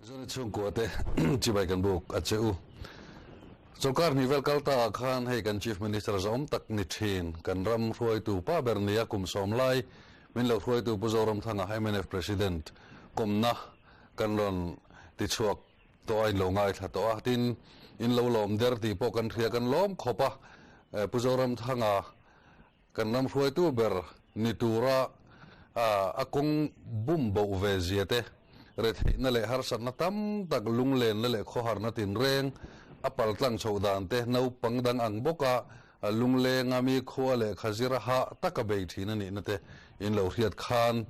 Zone chhungkua te chibai kan buk a che u. Sorkar hnih vel kal ta ah khan hei kan Chief Minister zawm tak ni thin kan ram hruaitu pa ber nia kum sawm lai min lo hruaitu Pu Zoramthanga mnf President kawmna kan rawn tichhuak tawh a in lo ngaithla tawh a. Tin, in lo lawm der tih pawh kan hria kan lawm khawp a. Pu Zoramthanga Kan ram hruaitu ber ni tura a kawng bum boh ve zia te, retheihna leh harsatna tam tak lunglenna leh khawharna tinreng a paltlang chhoh dan te, naupang dang ang bawka lunglenga mi khua leh khazir a hah taka bei thin a nihna te in lo hriat khan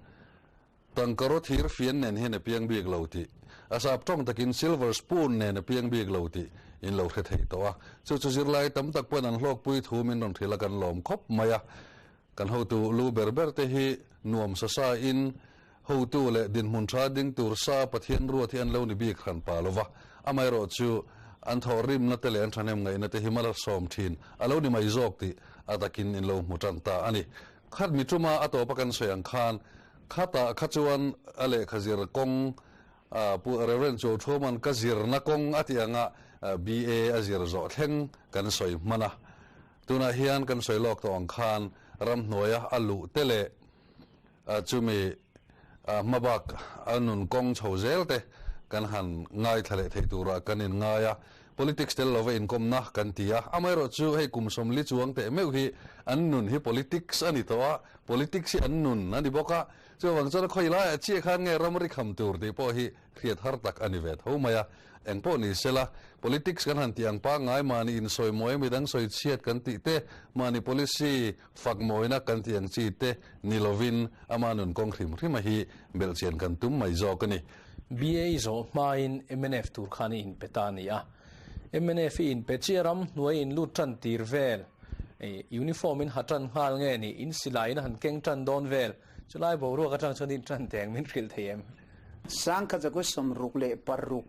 Tangkaraw thir fian nen hian a piang bik lo tih, a sap tawng takin silver spoon nen a piang bik lo tih in lo hre thei tawh a. Chu chu zirlai tam tak pawhin an hlawkpui thu min rawn hrilh a kan lawm khawp mai a. Kan hotu lu ber ber te hi nuam sa sa in hotu leh dinhmun tha ding tur sa Pathian ruat hi an lo ni bik hran pa lo va. Amaherawh chu an thawhrimna te leh an thahnem ngaihna te hi malsawm thin a lo ni mai zawk tih a takin in lo hmu tan ta a ni. Khat mi tuma a tawpa kan sawi ang khan khatah kha chuan a lehkha zir kawng Pu Rev. Cho Thuaman ka zirna kawng a tih anga BA a zir zawh thleng kan sawi hman a. Tunah hian kan sawi lawk tawh ang khan ramhnuaia a luh te leh chumi hmabak a nun kawng chho zel te kan han ngaithla leh thei turah kan inngai a. Politics tel lova inkawmna kan ti a, amaherawhchu hei kum sawmli chuang teh meuh hi an nun hi politics a ni tawh a, politics hi an nun a ni bawk a, chuvang chuan khawi laiah chiah khan nge ramri kham tur tih pawh hi hriat har tak a ni ve tho mai a. Engpawh ni sela, politics kan han tih ang pangngai mahni insawimawi midang sawi chhiat kan tih te, mahni policy fak mawina kan tih ang chi te ni lovin ama nun kawng hrim hrima hi belhchian kan tum mai zawk a ni. BA zawh hmain mnf tur khan i inpe ta a ni a. Mnf i inpe chiah ram hnuai in lut tan tir vel, uniform in ha tan nghal nge ni, in silai in a han keng tan dawn vel, chulai boruak atang chuan in tan teng min hrilh thei em? Sangkhat zakua 66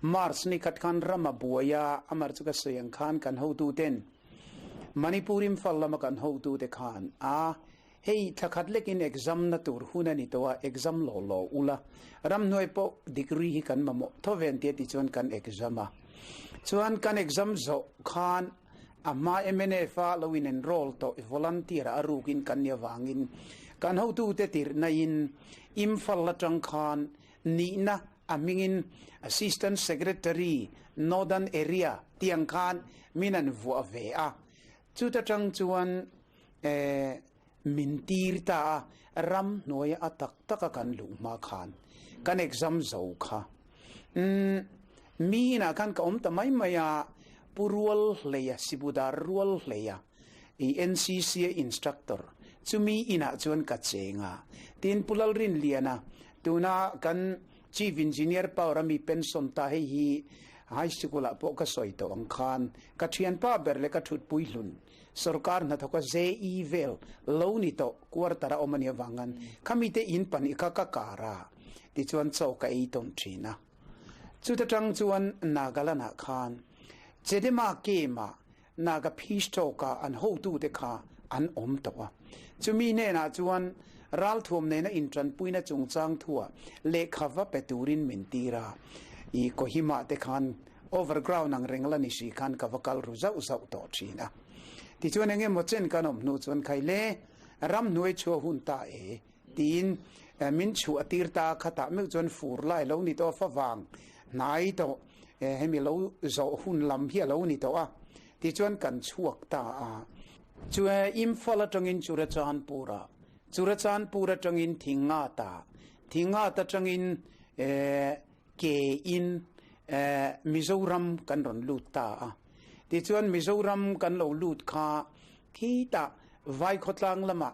March ni khat khan ram a buai a, amar chu ka sawi ang khan kan hotuten Manipur Imphal lama kan hotute khan a Hei thla khat lekin exam na tur hun a ni tawh a, exam law law ula, ramhnuai pawh degree hi kan mamawh tho ve an tia ti chuan kan exam a. Chuan kan exam zawh khan a hma mnf a lo in enroll tawh volunteer a rukin kan ni avangin kan hotute tirhna in Imphal atang khan nihna a hmingin Assistant Secretary Northern Area tiang khan min an vuah ve a. Chuta tang chuan Eh, min tir ta a, ram hnuaia a tak taka kan luh hma khan kan exam zo kha. Umm, mi inah khan ka awm ta mai mai a, Pu Rual Hleia, Sibudar Rual Hleia, i NCC a instructor, chumi inah chuan ka cheng a. Tin, Pu Lalrinliana, tuna kan Chief Engineer power a mi pension ta hei hi high school ah pawh ka sawi tawh ang khan ka thianpa ber leh ka thutpui hlun Sorkar hnathawka JE vel lo ni tawh quarter a awm a nih avangan khami te in pan i kha ka kar a tichuan chaw ka ei tawn thin a. Chuta tang chuan Nagaland ah khan Chedema Camp ah Naga Peace Talk ah an hotu te kha an awm tawh a. Chumi hnenah chuan ralthuam nena intanpuina chungchang thuah lehkha va pe turin min tir a. I Kohima te khan Overground ang reng la ni si khan ka va kal ru zauh zauh tawh thin a. Tichuan eng emaw chen kan awm hnu chuan khai le, ram hnuai chhuah hun ta e tiin min chhuah tir ta a, khatah meuh chuan fur lai lo ni tawh a, favang hnai tawh hemi lo zawh hun lam hi a lo ni tawh a, tichuan kan chhuak ta a. Chue Imphal atangin Churachandpur ah, Churachandpur atangin Thingat ah, Thingat atangin Ke in Mizoram kan rawn lut ta a. Tichuan Mizoram kan lo lut kha khitah Vai khawtlang lamah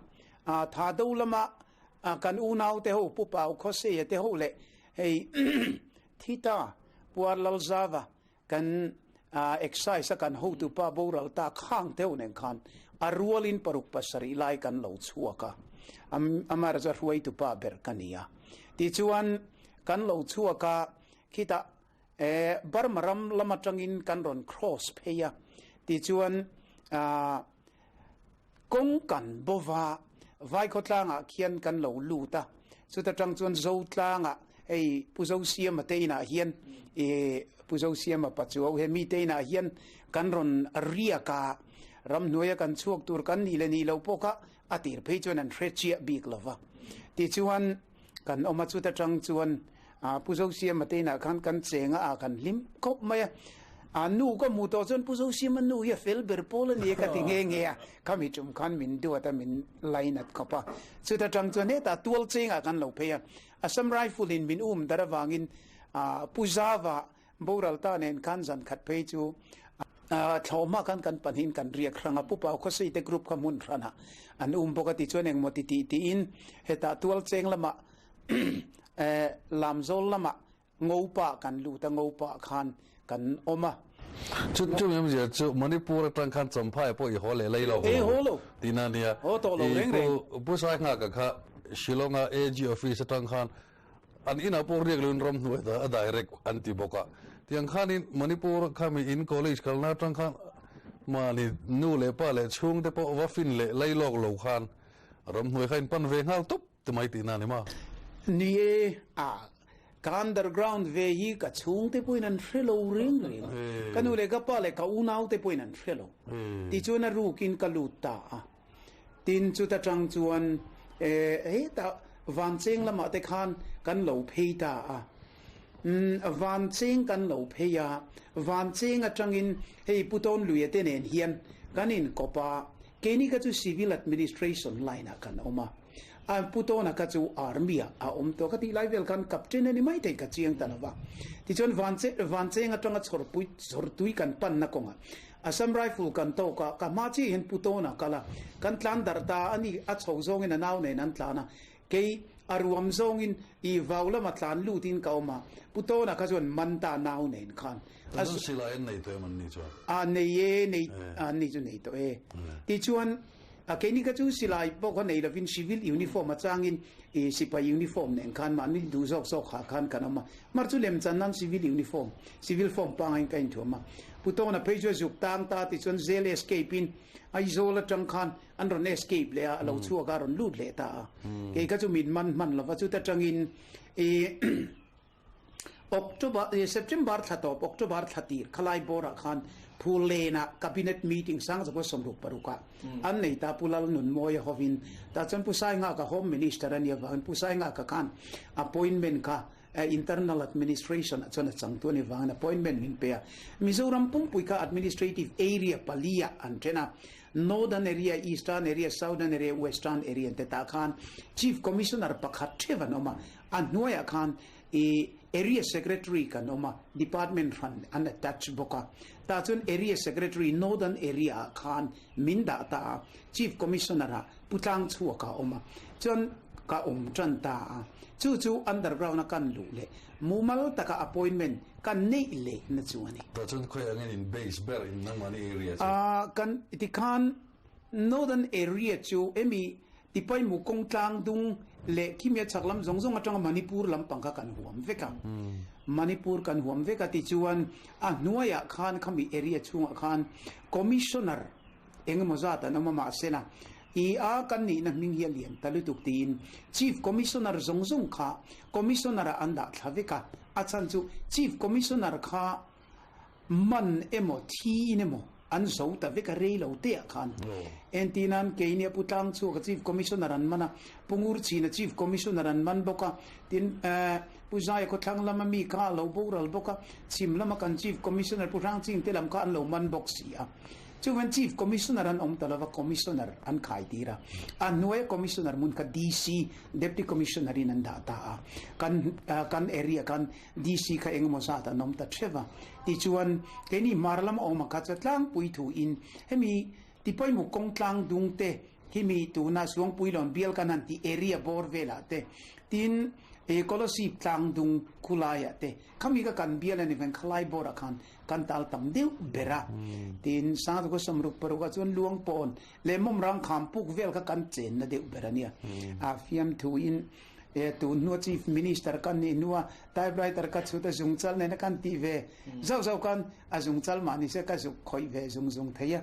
tha do lama kan unau te ho Pu Pau Khawseia te ho leh hei Thita Puar Lalzava kan excise a kan hotupa boral ta khang te ho nen khan a rualin paruk pasarih lai kan lo chhuak a. Amaraja hruaitupa ber ka ni a. Tichuan Kan lo chhuak a, khitah eh Burma ram lam atangin kan rawn cross phei a, tichuan ah kawng kan bova Vaikhawtlangah khian kan lo lut a, chuta tang chuan Zotlangah. Hei Pu Zosiama te inah hian i Pu Zosiama Pachuau he mite inah hian kan rawn riak a, ramhnuaia kan chhuak tur kan nih leh nih loh pawh kha a tir phei chuan an hre chiah bik lo va. Tichuan kan awm a, chuta tang chuan Pu Zosiama te inah khan kan cheng a, a kan hlim khawp mai a. A nu ka hmuh tawh chuan Pu Zosiama nu hi a fel ber pawl a ni e ka ti nghe nghe a, khami tum khan min duat a, min lainat khawp a. Chuta tang chuan hetah tual chengah kan lo phei a, Assam Rifle in min um dar avangin Pu Zava boral ta nen khan zan khat phei chu thlawhma khan kan pahnihin kan riak hrang a, Pu Pau Khawsei te group kha hmun hranah an um bawk a tichuan engmaw ti tih tiin hetah tualcheng lamah Lamzawl lamah Ngopa kan lut a, Ngopa khan kan awm a. Chu chu em zia chu Manipur atang khan Champhai pawh i haw leh lei lo E haw lo. Tina nia. Haw tawh lo reng reng. Pu Pu Sainghaka kha Shillong a AG office atang khan an inah pawh riak loin ramhnuai a direct an ti bawk a. Tiang khanin Manipur khami in college kalna atang khan mahni nu leh pa leh chhungte pawh va fin leh lei lawk lo khan ramhnuai kha in pan ve nghal tawp ti mai tihna a ni ma. Ni e, a Ka underground ve hi ka chhungte pawhin an hre lo reng reng a, ka nu leh ka pa leh ka unaute pawhin an hre lo. Tichuan a rukin ka lut ta a, tin chuta tang chuan hetah Vancheng lamah te khan kan lo phei ta a. Umm Vancheng kan lo phei a, Vancheng atangin hei Pu Tawnluia te nen hian kan inkawp a, keini kha chu Civil Administration line ah kan awm a. A pu tawna kha chu army ah a awm tawh ka tih lai vel khan captain a ni mai thei ka chiang ta lova. Tichuan Vanche Vancheng atanga chhawrpui chhawrtui kan panna kawngah Assam Rifle kan tawk a, ka hma chiah hian pu tawna kal a, kan tlan darh ta a ni, a chho zawngin a nau nen an tlan a, kei a ruam zawngin i vau lama tlan lutin ka awm a, pu tawna kha chuan man ta nau nen khan a Tunah silai an nei tawh em an ni chuan? A nei e, nei an ni chu nei tawh e. Tichuan A keini kha chu silai pawh kha nei lovin civil uniform a changin i sipai uniform nen khan mahni duh zawk zawk ha khan kan awm a. Mar chu lemchan nan civil uniform, civil form pangain ka inthuam a. Pu Tawna phei chu a zuk tang ta tichuan jail escape in Aizawl atang khan an rawn escape leh a, a lo chhuak a, a rawn lut leh ta a. Kei kha chu min man hman lova chuta tangin i October, September thla tawp, October thla tir khalai bawrah khan Phulenah Cabinet meeting sang zakua 66 ah an nei ta Pu Lal Nunmawia hovin tah chuan Pu Saingaka Home Minister a nih avangin Pu Saingaka khan appointment kha Internal Administration ah chuan a changtu a nih avangin appointment min pe a. Mizoram pumpui kha Administrative Area pali ah an then a, Northern Area, Eastern Area, Southern Area, Western Area te tah khan Chief Commissioner pakhat theuh an awm a, A hnuaiah khan i Area Secretary kan awm a, Department hran an attach bawk a. Tah chuan Area Secretary Northern Area ah khan min dah ta a, Chief Commissioner ah Pu Tlangchhuak a awm a, chuan ka awm tan ta a. Chu chu underground a kan luh leh mumal taka appointment kan neih leh na chu a ni. Tah chuan khawi angin in base ber in nangmahni area chu? Kan tikhan Northern Area chu emi Tipaimuk kawng tlang dung leh khimia chhak lam zawng zawng atanga Manipur lampang kha kan huam vek a. Manipur kan huam vek a tichuan a hnuaiah khan khami area chhungah khan Commissioner engemaw zat an awm a mahsela i a kan nihna hming hi a lian ta lutuk tiin Chief Commissioner zawng zawng kha Commissioner ah an dah thla vek a, a chhan chu Chief Commissioner kha Man emaw thi in emaw an zo ta vek a rei lo te ah khan. Entinan keini a Pu Tlangchhuaka Chief Commissioner an man a, Pu Ngurchhina Chief Commissioner an man bawk a, tin Pu Zaia khawthlang lama mi kha a lo boral bawk a, chhim lama kan Chief Commissioner Pu Hrangching te lam kha an lo man bawk si a. Chuvan Chief Commissioner an awm ta lova Commissioner an khai tir a, a hnuaia Commissioner hmun kha DC, Deputy Commissioner in an dah ta a, kan kan area khan DC kha engemaw zat an awm ta theuh a, tichuan keini hmar lam awm a kha chu tlangpui thu in hemi Tipaimuk kawng tlang dung te himi tuna Suangpuilawn bial kan han tih area bawr velah te tin e Kolosip tlang dung khulaiah te khami ka kan bial a ni veng khalai bawrah khan kan tal tam deuh ber a, tin Sangtuka 66 ah chuan Luangpawn leh Mawmrang kham puk vel kha kan chenna deuh ber a nia, a fiamthu in E tun hnua Chief Minister kan nih hnua typewriter ka chhut a zungchal nena kan tih ve zauh zauh khan a zungchal mah nise ka zuk khawih ve zung zung thei a.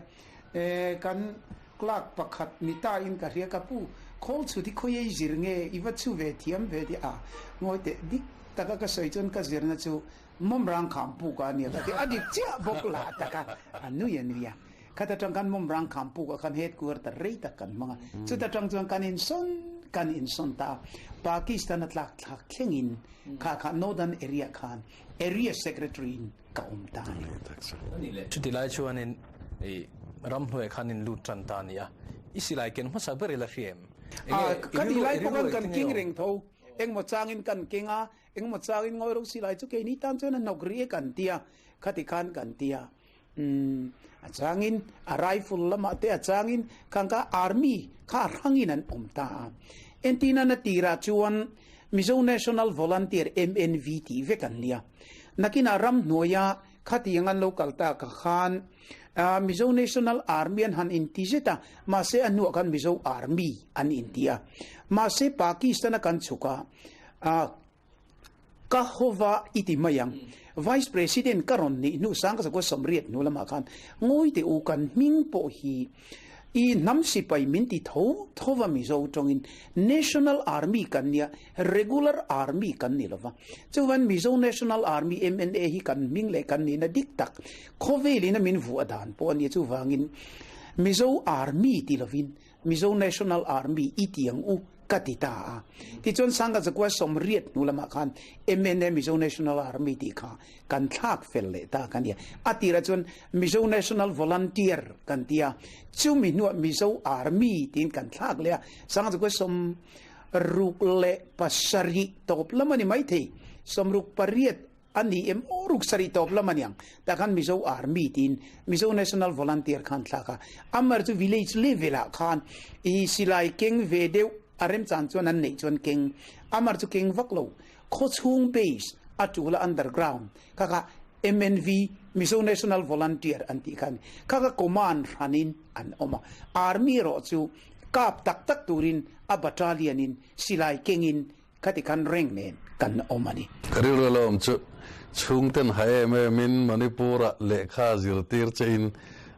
E kan clerk pakhat ni ta in ka hria ka pu khawl chhut hi khawi ei zir nge i va chhu ve thiam ve tih a ngawi teh dik taka ka sawi chuan ka zirna chu Mawmrang kham puk a nia ka ti. A dik chiah bawk lah taka a nui a nui a. Khat atang khan Mawmrang kham puk ah khan headquarter rei tak kan hmang a. Chuta tang chuan kan insawn kan insawn ta a. Pakistan a tlak thlak thlengin kha kha Northern Area khan Area Secretary in ka awm ta a ni. Chuti lai chuanin i ramhnuai khan in lut tan ta a ni a. I silai ken hmasa ber ila hria em? Enge i rilru i rilru engtin nge awm? Engmaw changin kan keng a, Engmaw changin ngawi ro silai chu keini tan chuan a hnawk rih e kan ti a, khati khan kan ti a. Umm, a changin a rifle lamah te a changin khang kha army kha a hrangin an awm ta a. Entirna na tirah chuan Mizo National Volunteer, MNV, tih vek an nia. Nakinah ramhnuaia khatiang an lo kal ta ka khan Mizo National Army an han inti zet a, mahse a hnuah khan Mizo Army an inti a. Mahse Pakistan a kan chhuk a, Ka hova i ti mai ang. Vice President ka rawn nih hnu sang ka zakua sawmriat hnu lamah khan ngawi teh u kan hming pawh hi i hnam sipai min ti tho tho va Mizo tawngin National Army kan nia Regular Army kan ni lova. Chuvan Mizo National Army MNA hi kan hming leh kan nihna dik tak khawvelin a min vuah dan pawh a nia chuvangin Mizo Army ti lovin Mizo National Army i ti ang u ka ti ta a. Tichuan Sangha Zakua sawmriat hnu lamah khan MNA Mizo National Army tih kha kan thlak fel leh ta ka nia. A tirah chuan Mizo National Volunteer kan ti a, chumi hnuah Mizo Army tiin kan thlak leh a. Sangha Zakua sawmruk leh pasarih tawp lam a ni maithei, sawmruk pariat A ni em aw ruk sarih tawp lam a niang. Tah khan Mizo Army tiin Mizo National Volunteer khan thlak a. Amar chu village level ah khan i silai keng ve deuh a remchan chuan an neih chuan keng. Amar chu keng vak lo. Khawchhung base a tul a underground kha kha MNV Mizo National Volunteer an tih kha a ni. Kha kha command hranin an awm a. Army erawh chu kap tak tak turin a battalion in silai kengin Khati khan reng nen kan awm a ni. Ka rilru lo awm chu chhungten ha em em in Manipur-ah lehkha zirtir che in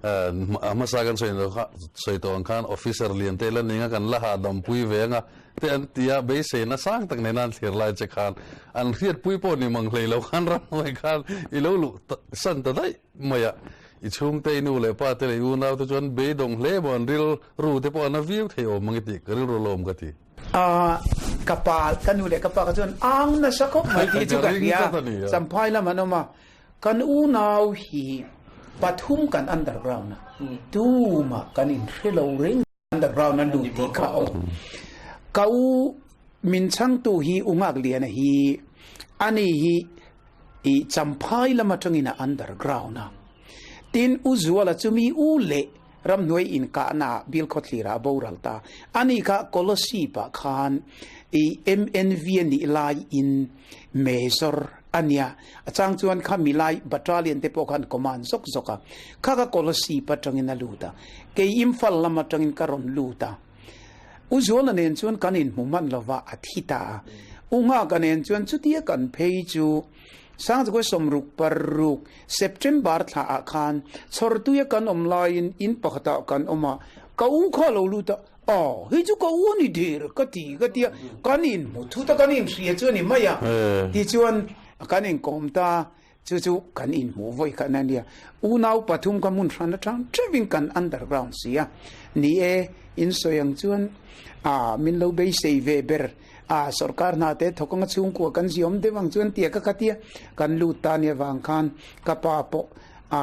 a hmasa kan sawi loh kha sawi tawh ang khan officer lian te la ning a kan la hahdam pui ve anga te an ti a, beiseina sang tak nena an thlir lai che khan an hriatpui pawh ni mang hlei lo khan ramhnuai khan i lo luh san ta daih mai a. I chhungte i nu leh pa te leh i unau te chuan beidawng hle maw an rilru te pawh an a viau thei awm ang i tih ka rilru lo awm ka ti. A ka pa ka nu leh ka pa kha chuan ang nasa khawp mai tih chu ka hria Champhai lam an awm a kan unau hi pathum kan underground a tumah kan inhre lo reng underground a lut tih kha a awm ka u min chhangtu hi u Ngakliana hi ani hi i Champhai lam atangin a underground a tin u Zuala chu mi u leh Ramhnuai inkahna ah Bill Khawthlir ah a boral ta. Ani kha Kolosip ah khan i MNV a nih lai in Major a nia. A chang chuan kha milai Battalion te pawh khan command zawk zawk a. Kha kha Kolosip atangin a lut a. Kei Imphal lam atangin ka rawn lut a. U Zuala nen chuan kan inhmu hman lova a thi ta a. U Nghaka nen chuan chutia kan phei chu Sangchukua 66 September thla ah khan chhawrtuia kan awm laiin in pakhatah kan awm a, ka u kha a lo lut a, aw hei chu ka u a ni der ka ti ka ti a, kan inhmu thut a kan inhria chu a ni mai a, tichuan kan inkawm ta chu chu kan inhmuh vawi khat a nia, unau pathum ka hmun hran atang theuhin kan underground si a, ni e insawi ang chuan ah min lo beisei ve ber. A sorkar hna te thawk anga chhungkua kan ziawm deuh ang chuan tia ka khatia kan lut ta nia vang khan ka pa pawh a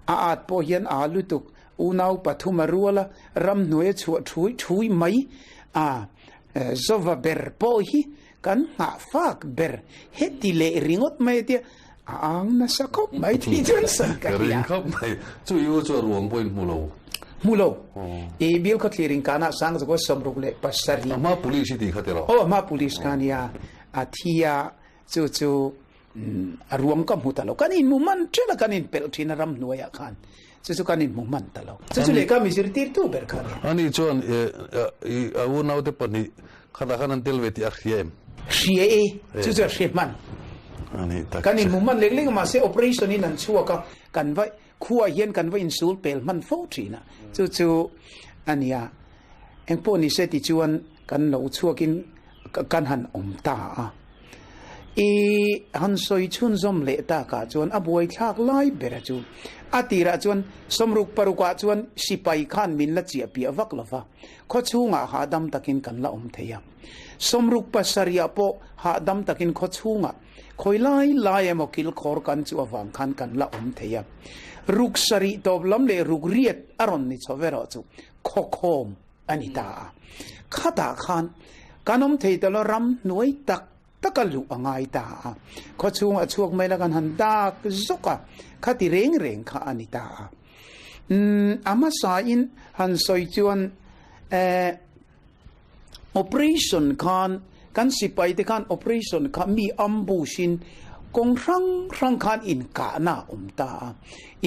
a at pawh hian a lutuk unau pathum a rual a ramhnuai a chhuah thui thui mai a zova ber pawh hi kan nghah fak ber heti leh ringawt mai tia a ang nasa khawp mai tih chuan sawi ka hria. Ring khawp mai. Chu i u chu a ruang pawhin hmu lo. Hmu lo. I bill khaw thlir in kana sang chu 67. A hma police i tih kha tiraw? Aw a hma police kha nia. A thi a chu chu a ruang ka hmu ta lo. Kan inhmu man ṭhelh a kan inpelh ṭhin a ramhnuaiah khan. Chu chu kan inhmu hman ta lo. Chu chu lehkha mi zirtirtu ber kha nia. Ani chuan i a unaute pahnih Khatah khan an tel ve tih a hria em? Hria e, chu chu a hria hman. Ani tak. Kan inhmu hman lek lek a, mahse operation in an chhuak a, kan va khuaah hian kan va insul pel hman fo thin a, chu chu a nia. Engpawh ni se tichuan kan lo chhuakin kan han awm ta a. I han sawi chhunzawm leh takah chuan a buaithlak lai bera chu a tirah chuan sawmruk parukah chuan sipai khan min la chiah piah vak lo va, khawchhungah hahdam takin kan la awm thei a. Sawmruk pasarihah pawh hahdam takin khawchhungah khawi lai lai emaw kilkhawr kan chu avang khan kan la awm thei a. Ruk sarih tawp lam leh ruk riat a rawn ni chho erawh chu khawkhawm a ni ta a. Khatah khan kan awm thei ta lo ram hnuai tak taka luh a ngai ta a. Khawchhungah chhuak mai la kan han dak zawk a, khati reng reng kha a ni ta a. Umm a hmasain han sawi chuan eh operation khan kan sipai te khan operation kha mi ambush in kawng hrang hrang khan inkahna a awm ta a.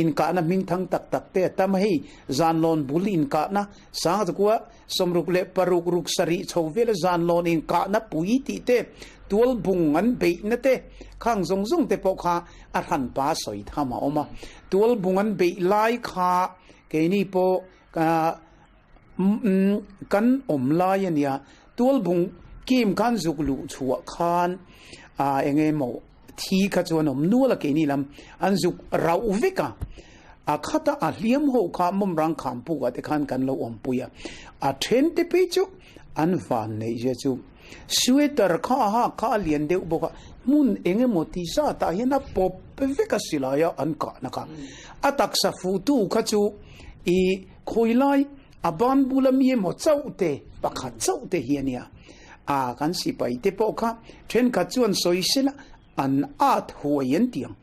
Inkahna hming thang tak tak te a tam a, hei zanlawn bul inkahna Sanga chukua 66 ruk sarih chho vela zanlawn inkahna pui tih te, tual bung an beihna te, khang zawng zawng te pawh kha a hranpa sawi tham a awm a. Tual bung an beih lai kha keini pawh kan awm lai a nia, tual bung kim khan zuk luh chhuah khan eng emaw thi kha chuan awm nual a keini lam an zuk rauh vek a. A khata a hliam ho kha mawmrang kham pukah te khan kan lo awmpui a, a then te phei chu an van neih zia chu sweater kha a hak kha a lian deuh bawk a, hmun eng emaw ti zatah hian a pawp vek a silai a an kahna kha. A taksa fuhtu kha chu i khawi lai a ban bula mi emaw chauh te pakhat chauh te hi a nia. A kan sipai te pawh kha thenkhat chuan sawi sela An at huai an ti ang.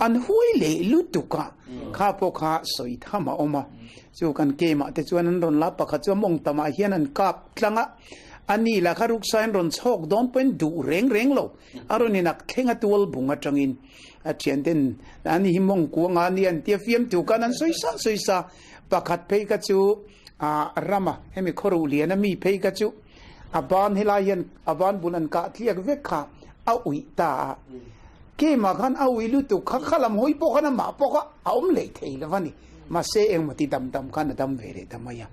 An huai leh lutuk a, kha pawh kha sawi tham a awm a. Chu kan game ah te chuan an rawn la pakhat chu a mawng tamah hian an kap tlang a, a ni lah kha ruksa in rawn chhawk dawn pawhin duh reng reng lo. A rawn inak thleng a tual bung atangin a thian ten ani hi mawng kuang a ni an tia fiamtu khan an sawi sa sawi sa. Pakhat phei kha chu a rama hemi khawruh lian a mi phei kha chu A ban helai hian a ban bul an kah tliak vek kha a uih ta a. Keimah khan a uih lutuk kha kha lam hawi pawh khan amah pawh kha a awm leh thei lo a ni. Mahse engmaw ti dam dam khan a dam ve leh ta mai a.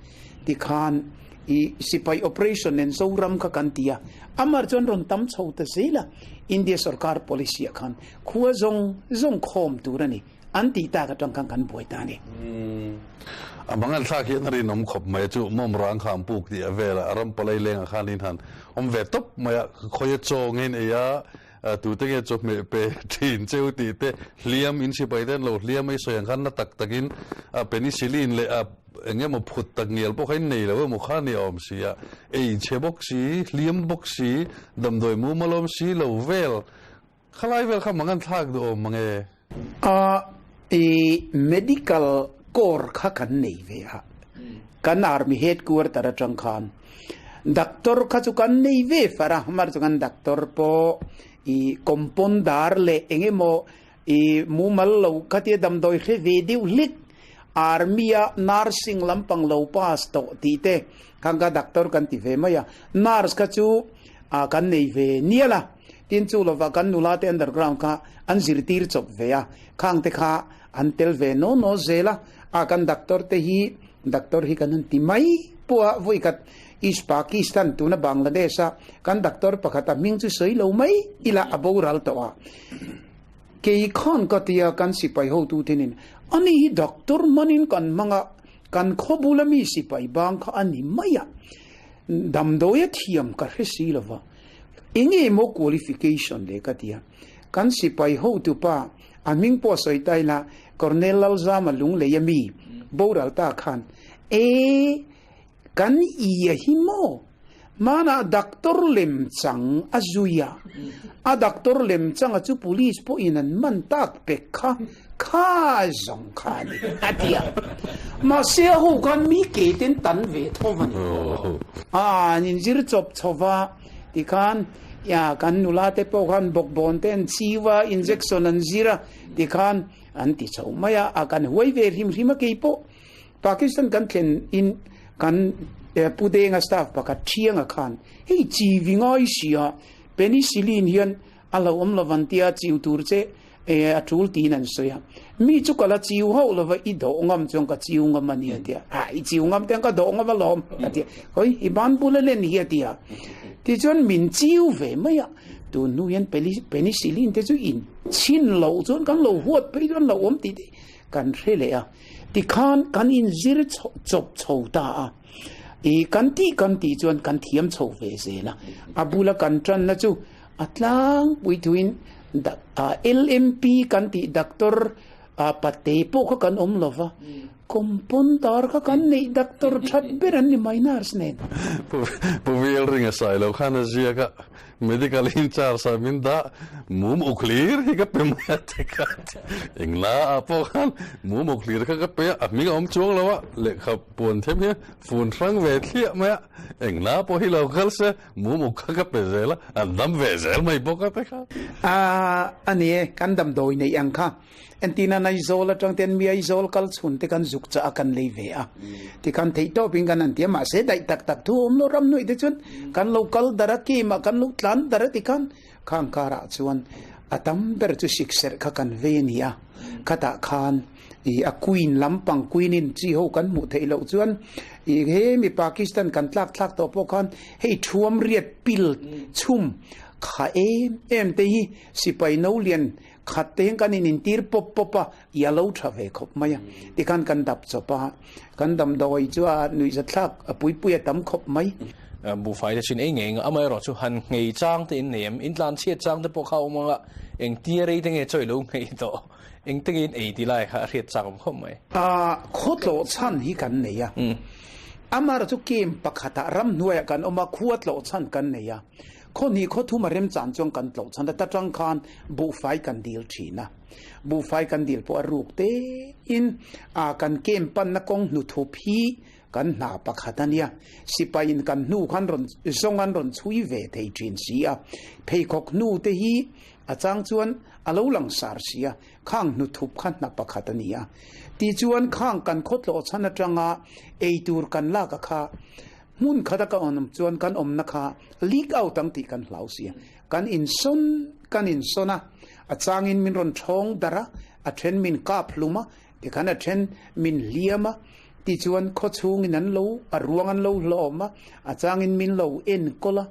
Tikhan i sipai operation nen Zoram kha kan ti a. Amah chuan rawn tam chho ta zel a. India sorkar policy ah khan khua zawng zawng khawm tur a ni. An tih tak atang khan kan buai ta a ni. A mangan thlak hian a rinawm khawp mai a chu mawm rang kha an puk tih a vel a, a ram palai lengah khan in han awm ve tawp mai a, khawi a chaw nge in ei a, tute nge chawhmeh pe thin cheu tih te, hliam in sipai te an lo hliam a i sawi ang khan na tak takin penicillin leh a eng emaw phut tak ngial pawh kha in nei lo emaw kha a ni awm si a, ei chhe bawk si, hliam bawk si, damdawi mumal awm si lo vel. Khalai vel kha mang an thlak duh awm mang e. A i medical corps kha kan nei ve a, kan army headquarter atang khan doctor kha chu kan nei ve far a, mar chu kan doctor pawh i compounder leh eng emaw i mumal lo khatia damdawi hre ve deuh hlek army a nursing lampang lo pass tawh tih te khan kha doctor kan ti ve mai a, nurse kha chu kan nei ve nial a. Tin chu lova kan nula te underground kha an zirtir chawp ve a, khang te kha an tel ve naw naw zel a, a kan doctor te hi doctor hi kan han ti mai pawh a, vawi khat East Pakistan tuna Bangladesh a kan doctor pakhat a hming chu sawi lo mai ila a boral tawh a, kei khan ka tia kan sipai hotu thinin ani hi doctor hmanin kan hmang a, kan khawbula mi sipai bang kha a ni mai a, damdawi a thiam ka hre si lova. Enge maw qualification le ka ti a, kan sipai hotupa a hming pawh sawi ta ila Colonel Lalzama Lunglei a mi boral ta khan e kan i a hi maw hmanah doctor lem chang a zui a, a doctor lem chang a chu police pawhin an man tak pek kha kha zawng kha a ni a ti a, mahse a ho khan mi ke ten tan ve tho a ni. An inzir chawp chho va tikhan kan nula te pawh khan bawkbawn te an chiu a, injection an zir a tikhan an ti chho mai a, a kan huai ve hrim hrim a keipawh Pakistan kan thlen in kan Pu Denga staff pakhat Thianga khan hei chi vi ngai si a, penicillin hian a hlauhawm lo van tia chiu tur che. E a tul tiin an sawi a, Mi chu ka la chiu hauh lova, i dawh ngam chuan ka chiu ngam a ni a ti a. Ha, i chiu ngam te ka dawh ngam alawm a ti a. Hawi, i ban bula len hi a ti a. Tichuan min chiu ve mai a, tun hnu hian penicillin te chu in chhin loh chuan kan lo huat phei chuan lo awm tih te kan hre leh a. Tikhan kan inzir chawp chho ta a, i kan tih kan tih chuan kan thiam chho ve zel a. A bula kan tanna chu A tlangpui thuin LMP kan tih doctor pate pawh kha kan awm lova, compounder kha kan neih doctor that ber an ni mai nurse nen. Pu Vil ring a sai lo khan a ziak a, medical in charge ah min dah mum uk hlir hi ka pe mai a ti kha engla ah pawh khan mum uk hlir kha ka pe a, a hming a awm chuang lo a, lehkha puan them hian fun hrang ve thliah mai a, engla pawh hi lo kal se Mumuk kha ka pe zel a, an dam ve zel mai bawk a te kha. A, a ni e, kan damdawi neih ang kha. Entina Aizawl atang ten mi Aizawl kal chhun te kan zuk chah a kan lei ve a. Tikhan theih tawpin kan han ti a, mahse daih tak tak thu awm lo ram hnuih te chuan kan lo kal dar a, kim ah kan lo tlan dar a tikhan khang karah chuan a tam ber chu sikserh kha kan vei a ni a. Khatah khan I a queen lampang queen in chi ho kan hmuh theih loh chuan i he mi Pakistan kan tlak thlak tawh pawh khan hei thuam riat pil chhum kha em em te hi sipai no lian khat te hian kan in intir pawp pawp a i a lo tha ve khawp mai a tikhan kan dap chawp a kan damdawi chu a nuihza thlak a pui pui a tam khawp mai. Buhfai te chin ei ngei ang amaherawh chu han nghei chang te in nei em intlan chhiat chang te pawh kha a awm ang a engtia rei te nge chawi lo nghei tawh. Engtengin ei ti lai kha a hriat chak awm khawp mai. A khaw tlawh chhan hi kan nei a. Amar chu kem pakhatah ramhnuaiah kan awm a, khua tlawh chhan kan nei a. Khaw hnih khaw thum a remchan chuan kan tlawh chhan a, ta tang khan buhfai kan dil thin a. Buhfai kan dil pawh a ruk tein a kan kem panna kawng hnuthup hi kan hna pakhat a nia. Sipaiin kan hnu khan rawn zawng an rawn chhui ve thei thin si a. Pheikhawk hnu te hi A chang chuan a lo lang sar si a, khang hnuthup kha hna pakhat a ni a. Tichuan khang kan khawtlawh chhan atanga ei tur kan lak a kha hmun khat a ka awm chuan kan awmna kha leak out ang tih kan hlau si a. Kan insawn kan insawn a, a changin min rawn thawng darh a, a then min kap hlum a, tikhan a then min hliam a, tichuan khawchhungin an lo a ruang an lo hlawm a, a changin min lo enkawl a.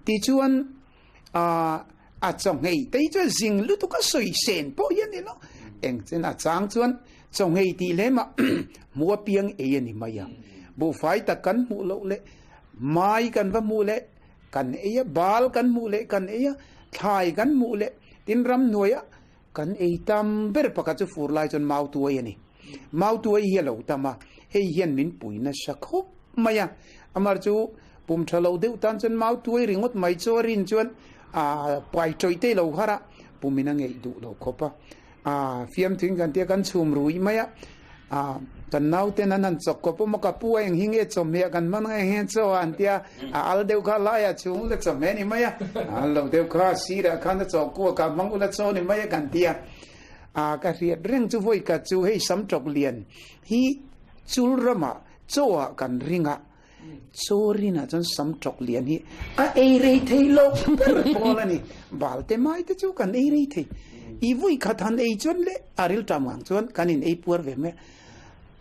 Tichuan A a chawnghei te hi chuan zing lutuk a sawi sen pawh hi a ni lo. Eng chen a chang chuan chawnghei tih lem ah hmuh apiang ei a ni mai a. Buhfai tak kan hmuh loh leh mai kan va hmuh leh kan ei a, bal kan hmuh leh kan ei a, thlai kan hmuh leh tin ramhnuai ah kan ei tam ber pakhat chu fur lai chuan mau tuai a ni. Mau tuai hi a lo tam a, hei hian min pui nasa khawp mai a. Amar chu pum tha lo deuh tan chuan mau tuai ringawt mai chu a rin chuan a pai tawih te lo har a, pumin a ngeih duh lo khawp a. A fiamthuin kan tia kan chhum rui mai a, a kan nauten an han chawk khawp awm a, ka pu a eng hi nge chawhmeh kan hman ang eng hian chaw a an tia, a al deuh kha laiah chhung ula chawhmeh ni mai a, a al lo deuh kha sirah khan a chawh kuak a hmang ula chaw ni mai a kan tia. A ka hriat reng chu vawi khat chu hei sam tawk lian hi chul ramah chaw ah kan ring a, chaw rinah chuan sam tawk lian hi a ei rei thei lo ber pawl a ni. Bal te mai te chu kan ei rei thei. I vawi khat han ei chuan leh a riltam ang chuan kan in ei puar ve mai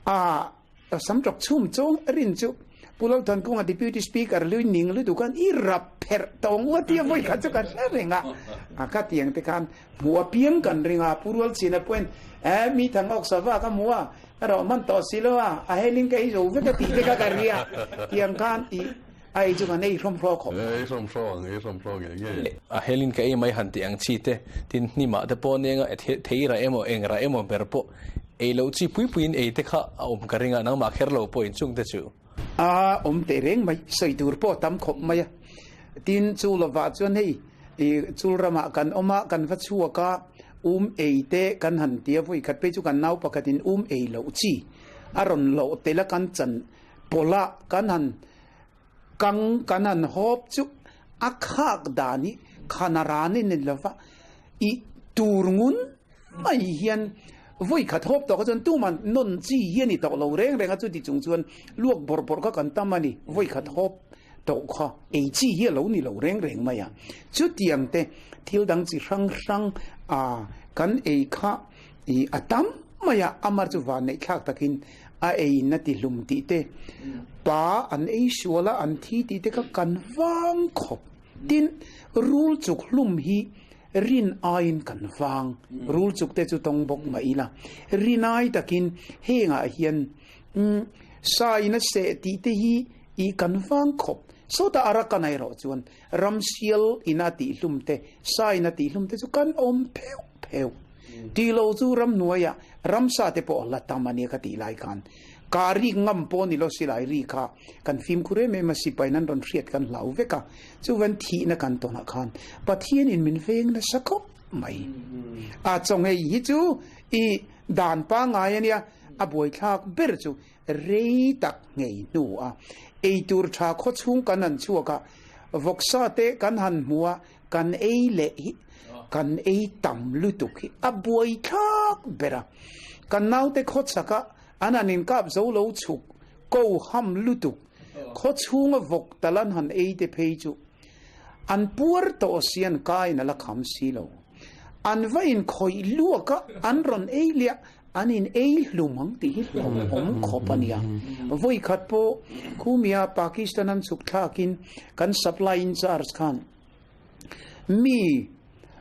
a. A sam tawk chhum chawng a rin chu Pu Lalthankunga Deputy Speaker lui ning lutuk khan i rap pherh tawng u a tia vawi khat chu kan hre reng a. A kha tiang te khan hmuh apiang kan ring a, Pu Rualchhina pawhin eh mi thang awk sava ka hmu a, ka rawh hman tawh si lo a, a helin ka ei zo vek a tih te kha ka ri a, tiang khan i a ei chu kan ei hrawm hraw khawp. Ei hrawm hraw ang, ei hrawm hraw ngei ngei. A helin ka ei mai han tih ang chi te, tin hnimah te pawh nia nga thei rah emaw eng rah emaw ber pawh Ei loh chi pui puiin ei te kha a awm ka ring a, nangmah kher lo pawhin chung te chu. A awm teh reng mai, sawi tur pawh a tam khawp mai a. Tin, chu lovah chuan hei i chul ramah kan awm a, kan va chhuak a, um ei te kan han ti a, vawi khat phei chu kan nau pakhatin um ei loh chi a rawn loh tel a, kan chan pawlh a, kan han kang kan han hawp chu a khak dan hi khana ran in ni lova, i tur ngun mai hian vawi khat hawp tawh kha chuan tuman nawn chi hi a ni tawh lo reng reng a, chuti chung chuan luak bawrh bawrh kha kan tam a ni, vawi khat hawp. tawh kha ei chi hi a lo ni lo reng reng mai a. Chutiang te thil dang chi hrang hrang a kan ei kha i a tam mai a, amar chu van neih thlak takin a ei in a ti hlum tih te, pa an ei sual a an thi tih te kha kan vang khawp. Tin, rul chuk hlum hi rin aiin kan vang. Rul chuk te chu tawng bawk mah ila, rin ai takin hengah hian sa in a seh tih te hi i kan vang khawp. Sawtah Arakan erawh chuan ramsial in a tih hlum te, sa in a tih hlum te chu kan awm pheuh pheuh. Tih lo chu ramhnuaiah ramsa te pawh la tam a nia ka tih lai khan ka rik ngam pawh ni lo silai ri kha kan fimkhur em em a, sipai nan rawn hriat kan hlau vek a, chuvan thihna kan tawnah khan Pathian in min veng nasa khawp mai. A chawngei hi chu i dan pangngai a nia, a buaithlak ber chu rei tak ngei hnu a eitur tha khawchhung kan han chhuak a, vawksa te kan han hmu a, Kan ei leh hi kan ei tam lutuk hi a buai thlak ber a. Kan naute khawchhak a an han inkap zo lo chhuk ko ham lutuk khawchhunga vawk tal an han ei te phei chu an puar tawh si an kain a la kham si lo. An va inkhawih luak a an rawn ei liah An in ei hlum ang tih hi hlauhawm khawp a nia. Vawi khat pawh khumia Pakistan an chhuk thlakin kan supply in charge khan mi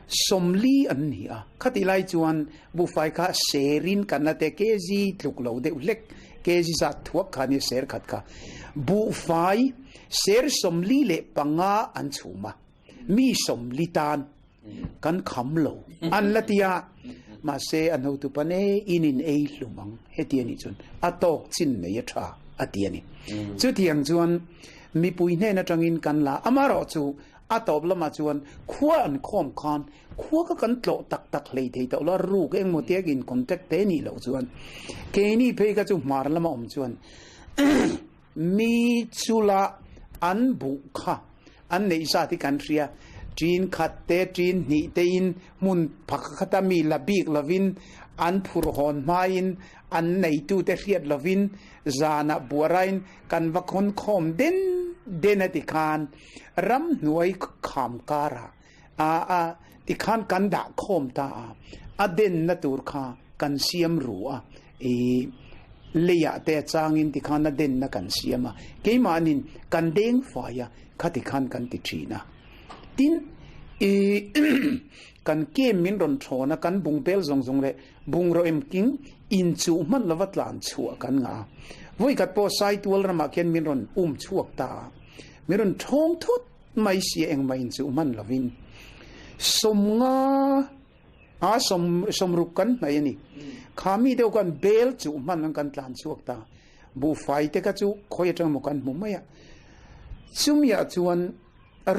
40 an ni a. Khatih lai chuan buhfai kha serin kan la te kg tluk lo deuh hlek kg zat thuak kha nia ser khat kha. Buhfai ser 45 an chhum a. Mi 40 tan kan kham lo an la ti a, mahse an hotu pa ne in in ei hlum ang heti a nih chuan a tawk chin mai a tha a ti a ni. Chutiang chuan mipui hnen atangin kan la amarawh chu a tawp lamah chuan khua an khawm khan khua kha kan tlawh tak tak hlei thei tawh lo a, ruk engmaw tiak in contact te nih loh chuan keini phei kha chu hmar lama awm chuan Mi chula an buh kha an neih zat hi kan hria. Ṭin khat te, ṭin hnih tein hmun pakhat a mi la bik lovin an phurh hawn hmain an neitute hriat lovin zanah buarain kan va khawn khawm den den a ti khan ramhnuai kham karah a a ti khan kan dah khawm ta a, a denna tur kha kan siam ru a, i leiah te a changin ti khan a denna kan siam a, keimahnin kan deng fai a, khati khan kan ti thin a. Tin, i kan kem min rawn thawn a, kan bung bel zawng zawng leh bungraw emking inchuh hman lova tlan chhuah kan ngah a. Vawikhat pawh Saitual ramah khian min rawn um chhuak ta a, min rawn thawng thut mai sia engmah inchuh hman lovin 50 a 60 kan hnaih a ni. Kha mi deuh khan bel chuh hman ang kan tlan chhuak ta. Buhfai te kha chu khawi atang emaw kan hmu mai a. Chumiah chuan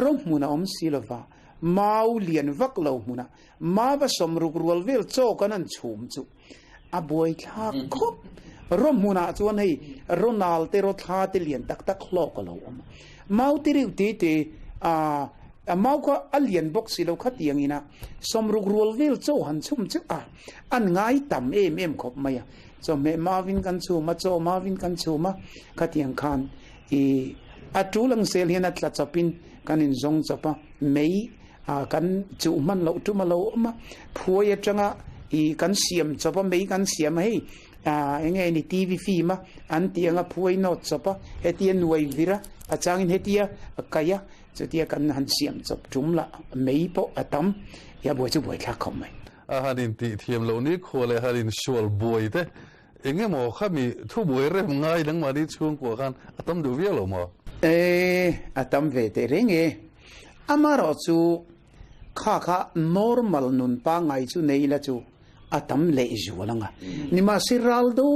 ro hmun a awm si lova, mau lian vak lo hmunah mava 60 rual vel chaw kan han chhum chu a buaithlak khawp. Ro hmunah chuan hei Ronald te ro thla te lian tak tak hlawk a lo awm a. Mau te reuh te te a a mau kha a lian bawk si lo khatiang ina 60 rual vel chaw han chhum chu a an ngai tam em em khawp mai a. Chawhmeh mauvin kan chhum a, chaw mauvin kan chhum a, khatiang khan i a tul ang zel hian a tla chawpin kan inzawng chawp a, mei a kan chuh hman loh tum a lo awm a, phuai atanga i kan siam chawp a, mei kan siam a hei a eng nge ni TV film a an tih anga phuai nawt chawp a, hetia nuai vir a, a changin hetia kaih a, chutia kan han siam chawp tum lah mei pawh a tam, ia buai chu buai thlak khawp mai. A han intih thiam loh ni khua leh han insual buai te eng emaw kha mi thu buai rem ngai nangmahni chhungkua khan a tam duh viau lo maw? E, a tam ve teh reng e. Amarawh chu kha kha normal nun pangngai chu nei la chu a tam leh zual ang a. Nimahse ral do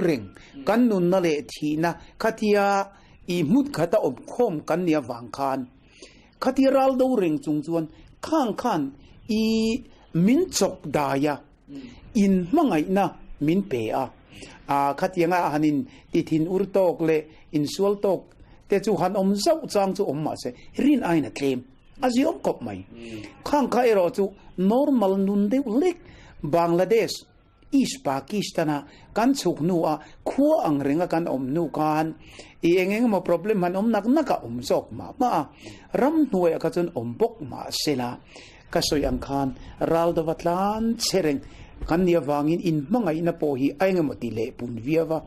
reng kan nunna leh thihna khatia i hmut khata awm khawm kan nih avang khan khatia ral do reng chung chuan khang khan i min chawk dai a, in hmangaihna min pe a. A khatianga han in ti thin ur tawk leh insual tawk te chu han awm zauh chang chu awm mahse rin aiin a tlem a ziawm khawp mai. Khang kha erawh chu normal nun deuh lek Bangladesh. East Pakistan a kan chhuk hnu a khua ang renga kan awm hnu khan i eng eng emaw problem han awm nak nak a awm zawk mah mah a, ramhnuaiah kha chuan awm bawk mah sela ka sawi ang khan ral dova tlan che reng kan nih avangin inhmangaihna pawh hi a eng emaw ti leh pun viau a,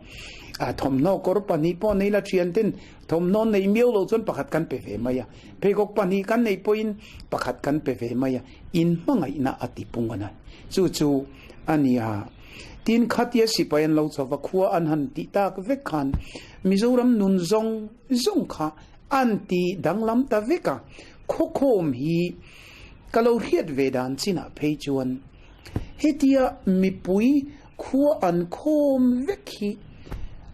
a thawmhnaw kawr pahnih pawh nei la thian ten thawmhnaw neih miau loh chuan pakhat kan pe ve mai a, pheikhawk pahnih kan neih pawhin pakhat kan pe ve mai a, inhmangaihna a ti pung a ni. Chu chu a ni a. Tin, khatia sipai an lo chho va, khua an han tih tak vek khan Mizoram nun zawng zawng kha an ti danglam ta vek a. Khawkhawm hi ka lo hriat ve dan chinah phei chuan hetia mipui khua an khawm vek hi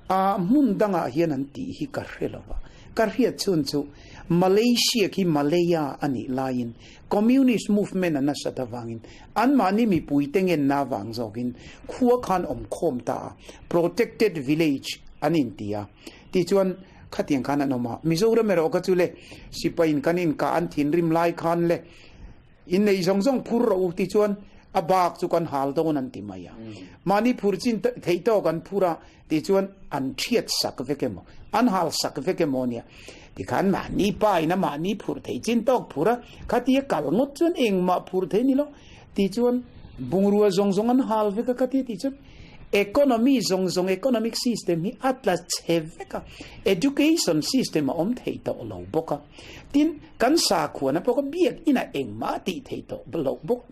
a hmun dangah hian an tih hi ka hre lo va. Ka hriat chhun chu Malaysia khi Malaya a nih laiin Communist movement a nasat avangin anmahni mipui te ngenna avang zawkin khua khan awm khawm ta a, protected village an inti a, tichuan khatiang khan an awm a. Mizoram erawh kha chu le sipai in kan inkah an thinrim lai khan le inneih zawng zawng phur rawh u tichuan a bak chu kan hal dawn an ti mai a. Mahni phur chin theih tawk an phur a Tichuan an thiat sak vek emaw, an hal sak vek emaw nia. Tikhan mahni pa in a mahni phurh theih chin tawk phur a, khatia kal ngawt chuan engmah phurh theih ni lo. Tichuan bungrua zawng zawng an hal vek a khatia tih chuan economy zawng zawng economic system hi a tla chhe vek a, education system a awm thei tawh lo bawk a. Tin, kan sakhuana pawh kha biakina engmah a tih thei tawh loh bawk.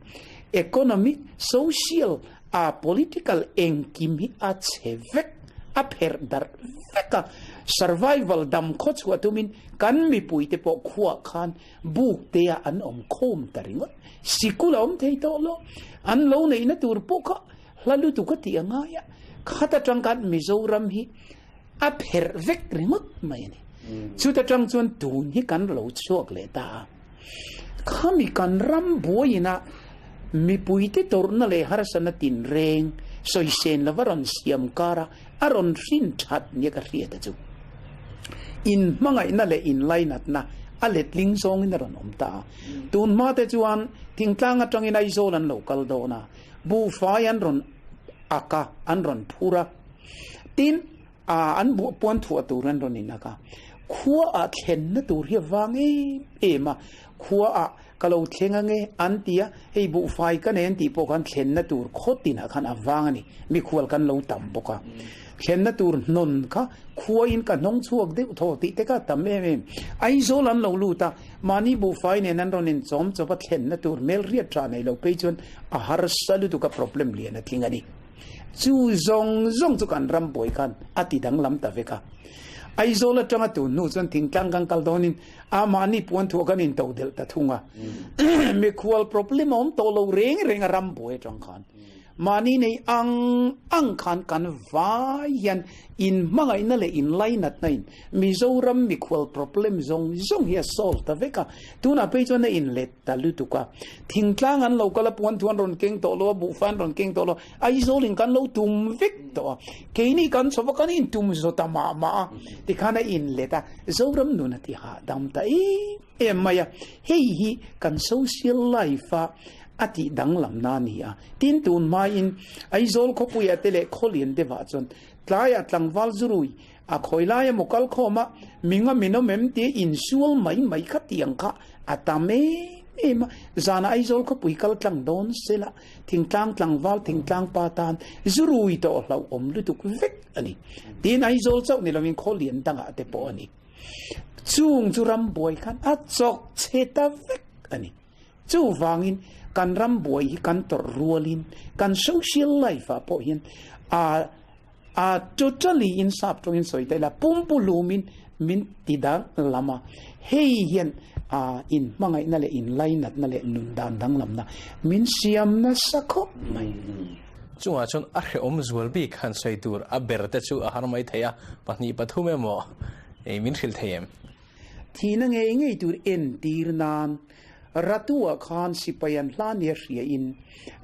Economic, social, A political engkim hi a chhe vek, a pherh darh vek a, survival dam khaw chhuah tumin kan mipuite pawh khuah khan buk te ah an awm khawm ta ringawt, sikul a awm thei tawh lo, an lo neihna tur pawh kha hla lutuk a tih a ngai a, khat atang khan Mizoram hi a pherh vek ringawt mai a ni. Chuta tang chuan tun hi kan lo chhuak leh ta a. Khami kan ram buaiin a mipuite tawrhna leh harsatna tinreng sawisen lova rawn siam kar a, a rawn hrin that nia ka hriat a chu. Inhmangaihna leh inlainatna a letling zawngin a rawn awm ta a. Tun hma te chuan thingtlang atangin Aizawl an lo kal dawn a, buhfai an rawn ak a, an rawn phur a. Tin, a an buah puan thuah tur an rawn inak a, khua ah thlenna tur hi a vang em em a, khua ah ka lo thleng ange an ti a, hei buhfai ka nei an tih pawh khan thlenna tur khaw tinah khan a vang a ni, mikhual kan lo tam bawk a, thlenna tur hnawn kha khua in ka hnawng chhuak deuh thaw tih te kha a tam em em, Aizawl an lo lut a, mahni buhfai nen an rawn inchawm chawp a, thlenna tur hmel riat tha nei lo phei chuan a harsa lutuk a problem lian a tling a ni. Chu zawng zawng chu kan ram buai khan a ti danglam ta vek a. Aizawl atanga tun hnu chuan thingtlang kan kal dawnin a mahni puan thuah kan into delh ta thung a. Mikhual problem a awm tawh lo reng reng a ram buai atang khan. Mahni nei ang ang khan kan vai hian inhmangaihna leh inlainatna in Mizoram mikhual problem zawng zawng hi a solve ta vek a. Tunah phei chuan a inlet Ta lutuk a, thingtlang an lo kal a, puan thu an rawn keng tawh lo a, buhfa an rawn keng tawh lo a, Aizawl in kan lo tum vek tawh a, keini kan chho va kan intum zo ta mah mah a, tikhan a inlet a, Zoram nun a ti hahdam ta em em mai a, hei hi kan social life a a tih danglam na a ni a, tin tun hmain Aizawl khawpuiah te leh khawlian deuhah chuan tlaiah tlangval zurui A khawi lai emaw kal khawm a, minga min awm em tia insual mai mai kha tiang kha a tam em em a, zanah Aizawl khawpui kal tlang dawn sela thingtlang tlangval thingtlang pa tan zurui tawh hlauh awm lutuk vek a ni. Tin Aizawl chauh ni lovin khaw lian dangah te pawh a ni. Chung chu ram buai khan a chawk chhe ta vek a ni. Chuvangin kan ram buai hi kan tawrh rualin kan social life ah pawh hian a A totally in sap tawngin sawi ta ila, pumpu lumin min ti dang lam a, hei hian a in hmangaihna leh in lainatna leh nun dan danglamna min siam nasa khawp mai. Chungah chuan a hrehawm zual bik han sawi tur a ber te chu a har mai thei a, pahnih pathum emaw min hrilh thei em? Thihna ngei ngei tur entir nan Ratu-ah khan sipai an hla nia hria in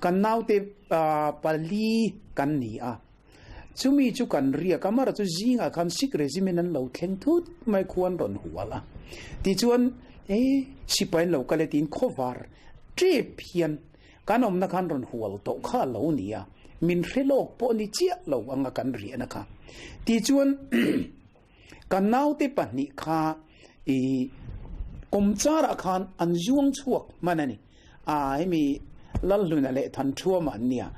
kan naute pali kan ni a. Chumi chu kan riak a, mara chu zingah khan Sikh regiment an lo thleng thut mai khu an rawn hual a. Tichuan e sipai an lo kal e tiin khawvar tep hian kan awmna khan rawn hual tawh kha a lo ni a. Min hre lawk pawh ni chiah lo anga kan riahna kha. Tichuan kan naute pahnih kha i kawmcharah khan an zuang chhuak hman a ni. A hemi Lalhluna leh Thanthuama an nia.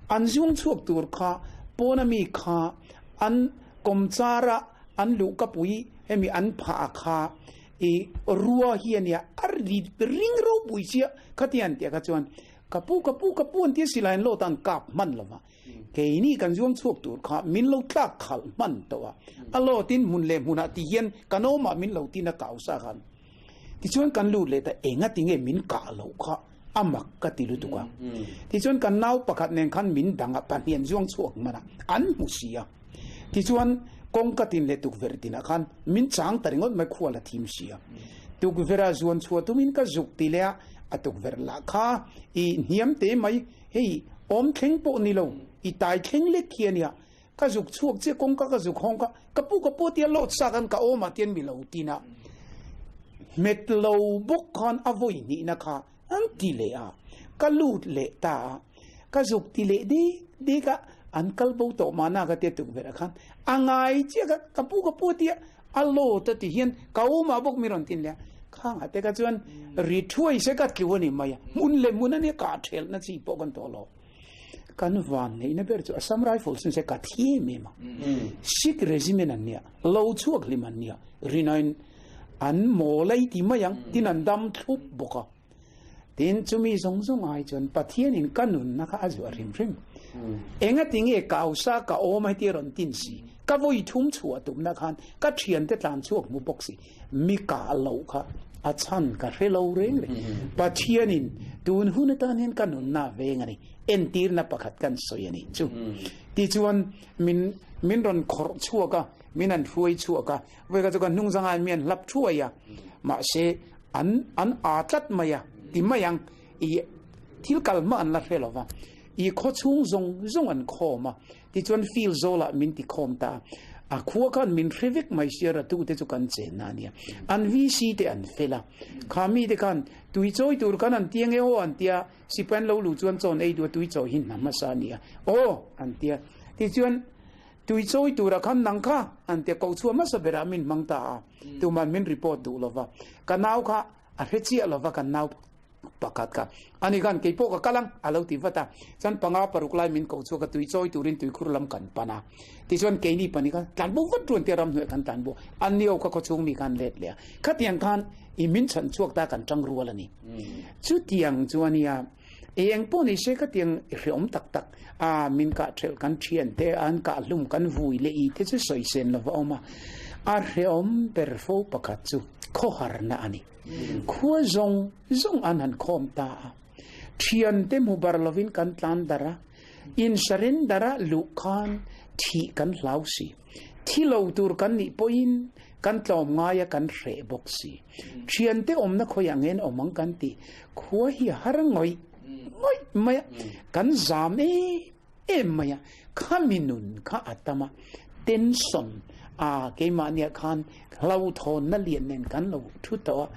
An zuang chhuak tur kha pawna mi kha an kawmchara an luhkapui hemi an phah kha i rua hi a nia. A ri ring ropui chiah khatiang tih kha chuan Ka pu, ka pu, ka pu an tia silai an lawt a an kap hman lo va. Keini kan zuang chhuak tur kha min lo tlak khalh hman tawh a. A lawtin hmun leh hmunah ti hian kan awmah min lo tin a kau sa khan. Tichuan kan lut leh ta enga tinge min kah loh kha a mak ka ti lutuk a. Tichuan kan nau pakhat nen khan min dang a pahnih an zuang chhuak hman a, an hmu si a. Tichuan kawngka tin leh tukverh tinah khan min chang ta ringawt mai khual a thim si a. Tukverh a zuan chhuah tumin ka zuk ti leh a, a tukverh lah kha i hniam te mai hei awm thleng pawh ni lo i tai thleng lek khi a nia ka zuk chhuak chiah kawngka ka zuk hawng kha ka pu ka pu tia lawt sak an ka awm ah tian mi lo tin a hmet lo bawk khan a vawi hnihna kha an ti leh a ka lut leh ta a ka zuk ti leh dek dek a an kal bo tawh mahna ka tia tukverh ah khan a ngai chiah ka ka pu ka pu tia A lawt a ti hian ka awmah bawk mi rawn tin leh a, khangah te kha chuan ri thuai se ka tlu a ni mai a, hmun leh hmun a nia kah thelhna chi pawh kan tawh lo. Kan van neihna ber chu Assam Rifles in se ka thi em em a, Sikh Regiment an nia, lo chhuak hlim an nia, rinain an mawl a i ti mai ang, tin an dam thlup bawk a. Tin, chumi zawng zawng ai chuan Pathianin ka nunna kha a zuah hrim hrim. Engati nge ka hausa ka awm a heti rawn tin si? Ka vawi thum chhuah tumna khan ka thiante tlan chhuak hmu bawk si. Mi kah loh kha a chhan ka hre lo reng reng. Pathianin tun hun atan hian ka nunna a veng a ni. Entirna pakhat kan sawi a nih chu. Tichuan min min rawn khawrh chhuak a, min han hruai chhuak a. Vawi kha chu ka hnung zangah mi an hlap thuai a. Mahse, an an aa tlat mai a ti mai ang. I thil kal hma an la hre lo va. I khaw chhung zawng zawng an khawm a. Tichuan field zawlah min ti khawm ta a. A khua khan min hre vek mai sia ratu te chu kan chenna a nia. An VC te an fel a. Kha mi te khan tui chawi tur khan an tia nge aw an tia. Sipai an lo luh chuan chawn ei duh a tui chawi hi hna hmasa a nia aw an tia. Tichuan Tui chawi tura khan nang kha an tia ko chhuah hmasa berah min hmang ta a, tuman min report duh lova. Ka nau kha a hre chiah lova kan nau pakhat kha. Ani khan kei pawh ka kal ang a lo ti vat a. Chuan panga paruk lai min ko chhuak a tui chawi turin tuikhur lam kan pan a. Tichuan keini pahnih kha tlanbo vat ruan tia ramhnuaiah kan tlanbo. An nio kha khawchhung mi khan let leh a. Khatiang khan i min chhan chhuak ta kan tang rual a ni. Chutiang chuan nia. Eng pawh ni se ka tiang hreawm tak tak a min kah thelh kan thian te an kah hlum kan vui leh i te chu sawi sen lova awm a, a hreawm ber fo pakhat chu khawharna a ni. Khua zawng zawng an han khawm ta a, thian te hmu bar lovin kan tlan darh a, in surrender a luh khan thih kan hlau si, thi lo tur kan nih pawhin Kan tlawm ngai a kan hreh bawk si. Thiante awmna khawiah ngen awm ang kan ti. Khua hi a har ngawih ngawih mai a, kan zam em em mai a. Khami nun kha a tam a, tension a keimahniah khan hlauhthawnna lian nen kan lo thu tawh a.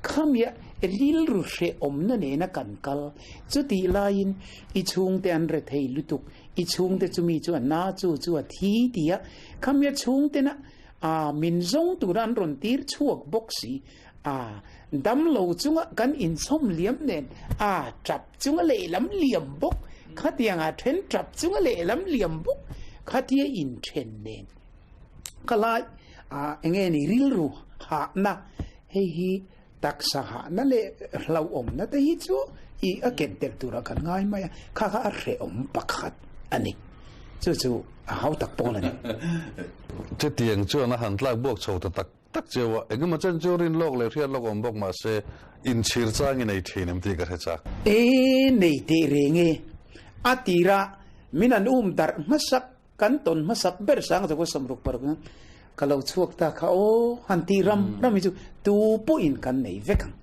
Khamia rilru hrehawmna nena kan kal. Chutih laiin i chhungte an rethei lutuk, i chhungte chumi chu a na chu chu a thi ti a, khamia chhungtena A min zawng tura an rawn tir chhuak bawk si. A damlo chunga kan inchhawm liam nen a tap chunga lehlam liam bawk. Khatianga then tap chunga lehlam liam bawk. Khatia inthen nen ka lai a enge ni rilru hahna hei hi taksa hahna leh hlauhawmna te hi chu i a ken tel tura kan ngai mai a, kha kha a hrehawm pakhat a ni. Chu chu a hau tak pawl a ni. Chutiang chuan a han tlak buak chho ta tak tak cheu a, engemaw chen chu rin lawk leh hriat lawk awm bawk mah se inchhir chang i nei thin em tih ka hre chak. E nei teh reng e, a tira min an um darh hmasak Kan tawn hmasak ber sang chu ka sawmruk paruk in ka lo chhuak ta kha aw han tih ram ram hi chu tu pawhin kan nei vek ang.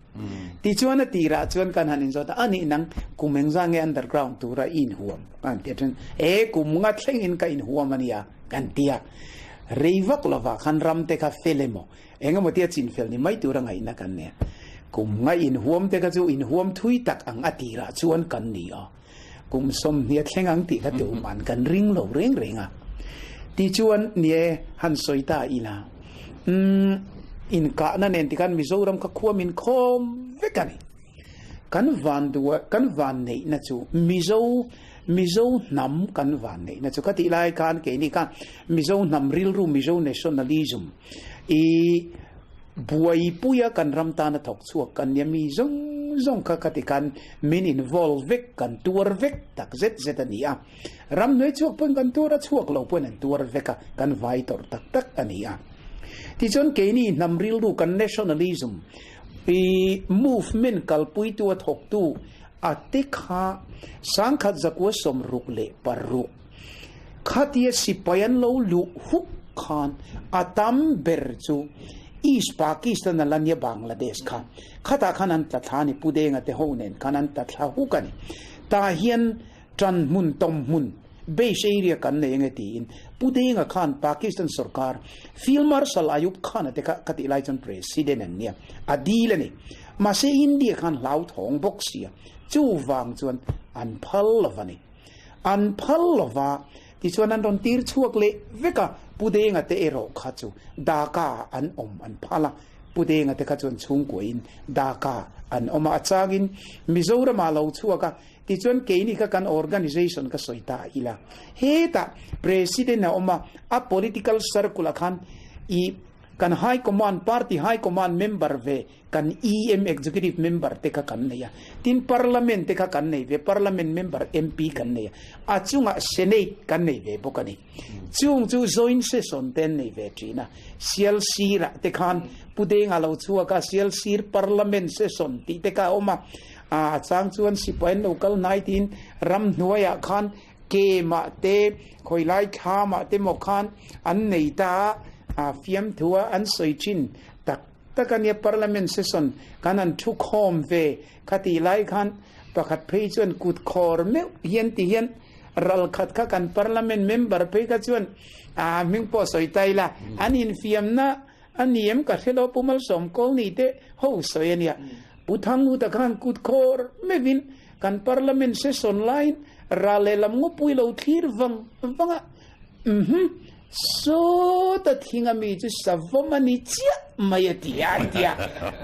Tichuan a tirah chuan kan han inzawt a, anih nang kum engzah nge underground tura i inhuam? Kan ti a then e kum nga thlengin ka inhuam a nia kan ti a. Rei vak lovah khan ram te kha fel emaw engemaw tia chinfel ni mai tura ngaihna kan nei a. Kum nga inhuam te kha chu inhuam thui tak ang a tirah chuan kan ni a. Kum 20 a thleng ang tih kha tuman kan ring lo reng reng a. Tichuan nie han sawi ta ila, umm inkahna nen tikhan Mizoram kha khua min khawm vek a ni. Kan van duh kan van neihna chu Mizo Mizo hnam kan van neihna chu ka tih lai khan keini khan Mizo hnam rilru Mizo nationalism i buaipuia kan ram tana thawk chhuak kan nia mi zawng zawng kha ka ti khan min involve vek kan tuar vek tak zet zet a ni a. Ram hnuai chhuak pawn kan tuar a, chhuak lo pawn an tuar vek a, kan vai tawrh tak tak a ni a. Tichuan keini hnam rilru kan nationalism i movement kalpuitu a thawktu a te kha 1966 khatia sipai an lo luh huk khan a tam ber chu East Pakistan a la nia Bangladesh kha khatah khan an tla thla a ni Pu Denga te ho nen khan an tla thla huk a ni. Tah hian Tan hmun tawm hmun base area kan nei ange tiin Pu Denga khan Pakistan sorkar Field Marshal Ayub Khan a te kha ka tih lai chuan President an nia a dil a ni. Mahse India khan hlauthawng bawk sia chuvang chuan an phal lo va ni. An phal lo va tichuan an rawn tir chhuak leh vek a Pu Denga te erawh kha chu Dhaka ah an awm an phal a Pu Denga te kha chuan chhungkuain Dhaka an awm a a changin Mizoram ah lo chhuak a Tichuan keini kha kan organisation ka sawi ta ila. Hetah President a awm a, a political circle ah khan i kan High Command, Party High Command member ve kan EM Executive Member te kha kan nei a. Tin Parliament te kha kan nei ve, Parliament member MP kan nei a. A chungah Senate kan nei ve bawk a ni. Chung chu Joint Session te an nei ve thin a. Sialsir ah te khan Pu Denga lo chhuak a, Sialsir Parliament Session tih te kha a awm a. A chang chuan sipai an lo kal hnai tiin ramhnuaiah khan kemah te khawilai thlamah te maw khan an nei ta a, fiamthua an sawi thin tak tak a nia. Parliament session kan han thu khawm ve kha tih lai khan pakhat phei chuan kut khawr meuh hian ti hian ral khat kha kan parliament member phei kha chuan a hming pawh sawi ta ila an infiamna A ni em ka hre lo Pu Malsawm Kawlni te ho sawi a nia. Pu Thanghuta khan kut khawr meuhin kan Parliament session laiin ral lehlam ngawpui lo thlir vang vang a, Uhmm, sawta thing a mi chu savawm a ni chiah mai a ti a, an ti a.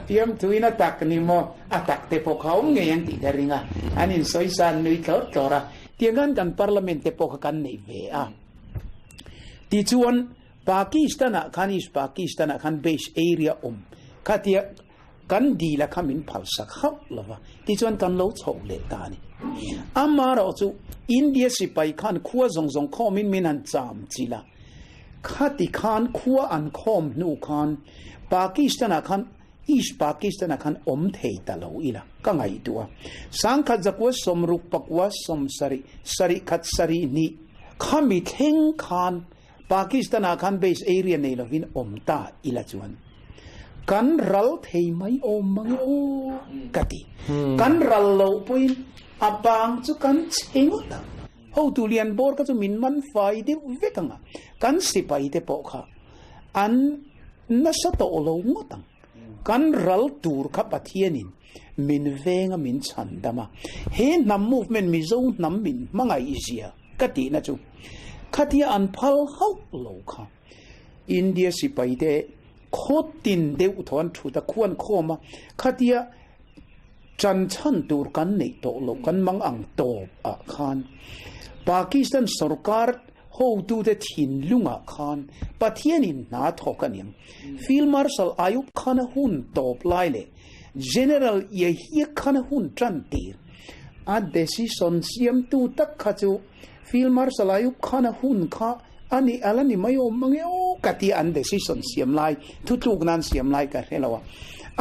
Fiamthuin a tak ni maw, a tak te pawh kha awm ngei ang tih ka ring a, an insawisan nui tlawr tlawr a. Tiang khan kan Parliament te pawh kha kan nei ve a. Tichuan. Pakistan ah khan East Pakistan ah khan base area awm kha tia kan dil a kha min phal sak hauh lo va, tichuan kan lo chhoh leh ta a ni. Amaherawh chu India sipai khan khua zawng zawng khawmin min han cham chilh a, khati khan khua an khawm hnu khan Pakistan ah khan East Pakistan ah khan awm thei ta lo ila ka ngaihtuah a. 1966 sarih khat sarih hnih khami thleng khan Pakistan ah khan base area nei lovin awm ta ila chuan kan ral thei mai awm mang e aw ka ti. Kan ral loh pawhin a bang chu kan chhe ngawt ang. Hotu lian bawr kha chu min man fai deuh vek ang a, kan sipai te pawh kha an nasa tawh lo ngawt ang. Kan ral tur kha Pathianin min veng a min chhan dam a. He hnam movement Mizo hnam min hmangaih zia ka tihna chu khatia an phal hauh lo kha. India sipai te khaw tin deuh thaw an thut a, khuan khawm a, khatia chan chhan tur kan neih tawh loh kan mang ang tawp ah khan Pakistan sorkar hotute thinlungah khan Pathianin hna thawk a niang. Field Marshal Ayub Khan a hun tawp lai leh General Yahya Khan a hun tan tir a decision siamtu tak kha chu Field Marshal Ayub Khan a hun kha a ni ala ni mai awm mange aw ka ti an decision siam lai thutluk nan siam lai ka hre lo a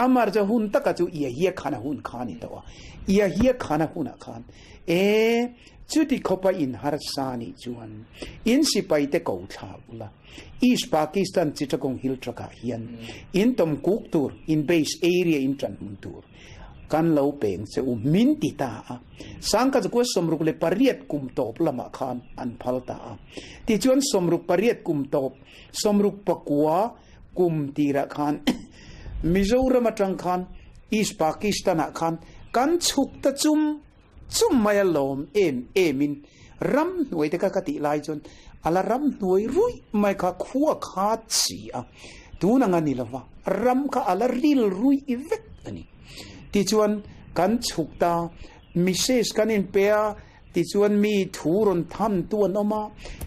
amar chu hun taka chu Yahya Khan a hun kha a ni tawh a Yahya Khan a hunah khan e chuti khawpa in harsa nih chuan in sipai te ko thla ula East Pakistan Chittagong Hill Tract ah hian in tawm kuk tur in base area in tan hmun tur kan lo peng che u min ti ta a. 1968 kum tawp lamah khan an phal ta a. Tichuan 68 kum tawp, 69 kum tirah khan Mizoram atang khan East Pakistan ah khan kan chhuk ta chum. Chumai a lawm em em in ramhnuai te kha ka tih lai chuan a la ramhnuai ruih mai kha khua kha chi a, tun ang a ni lova, ram kha a la ril ruih vek a ni. Tichuan kan chhuk ta, message kan inpe a, tichuan mi thu rawn tham tu an awm a,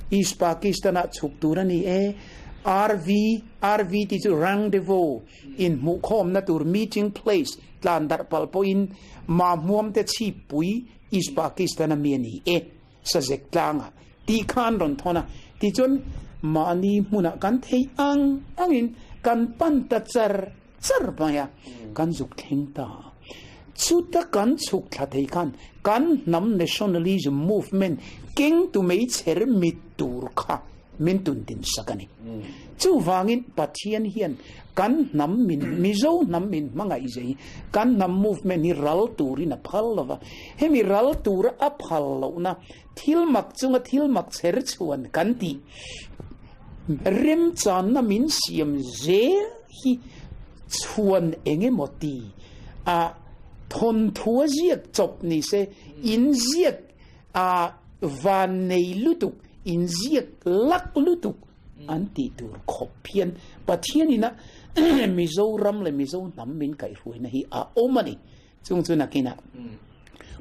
East Pakistan ah chhuk tur a ni e, RV, RV tih chu Rendezvous, Inhmuhkhawmna tur meeting place tlan darh palh pawhin Mahmuam te chhippui East Pakistan a mi a ni e, Sazek tlangah tih kha an rawn thawn a, tichuan mahni hmunah kan theih ang angin kan pan ta char char mai a, kan zuk thleng ta a. Chuta kan chhuk thla thei khan kan hnam nationalism movement kengtu meichher mit tur kha min tun din sak a ni. Chuvangin Pathian hian kan hnam min, Mizo hnam min hmangaih zei, kan hnam movement hi ral turin a phal lo va. Hemi ral tura a phal lohna thil mak chunga thil mak chher chhuan kan tih remchanna min siam zel hi chhuan eng emaw ti a thawnthu a ziak chawp ni se, inziak A van nei lutuk, inziak lak lutuk an tih tur khawp hian Pathianin a Mizoram leh Mizo hnam min kaihhruaina hi a awm a ni. Chung chu nakinah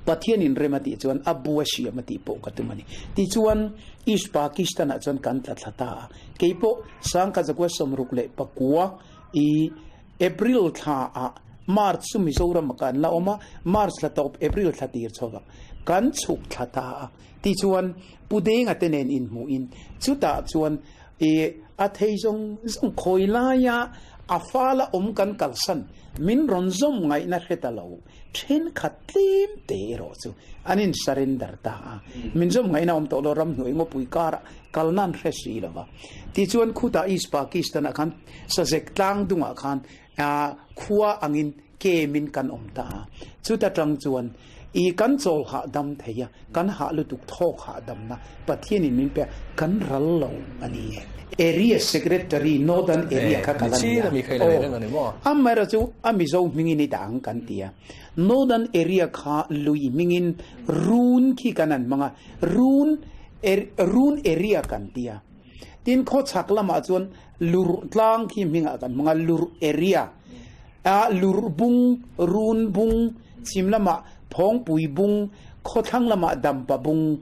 Pathianin rem a tih chuan a bu a siam a tih pawh ka tum a ni. Tichuan East Pakistan ah chuan kan tla thla ta a, keipawh Sangkhat zakua 69 i April thla ah March chu Mizoram ah kan la awm a, March thla tawp April thla tir chho ah kan chhuk thla ta a, tichuan Pu Denga te nen inhmuh in chutah chuan i a thei zawng zawng khawi laia a fala awm kan kalsan min rawn zawm ngaihna hre ta lo thenkhat tlem te erawh chu an in surrender ta a, min zawm ngaihna awm tawh lo ramhnuai ngawpui karah kalna an hre si lo va, tichuan khutah East Pakistan ah khan Sazek tlang dungah khan khua angin kemin kan awm ta a, chuta tang chuan i kan chawl hahdam thei a, kan hah lutuk thawk hahdamna Pathianin min pe a, kan ral lo a ni e. Area Secretary Northern Area kha ka la ni a, aw, amaherawhchu chu a Mizo hmingin i dah ang kan ti a, Northern Area kha lui hmingin Run khi kan han hmang a, Run, Run Area kan ti a. Tin khawchhak lamah chuan lurh tlang khi hmingah kan hmang a, lurh area a lurh bung, run bung, chhim lamah phawngpui bung, khawthlang lamah dampa bung,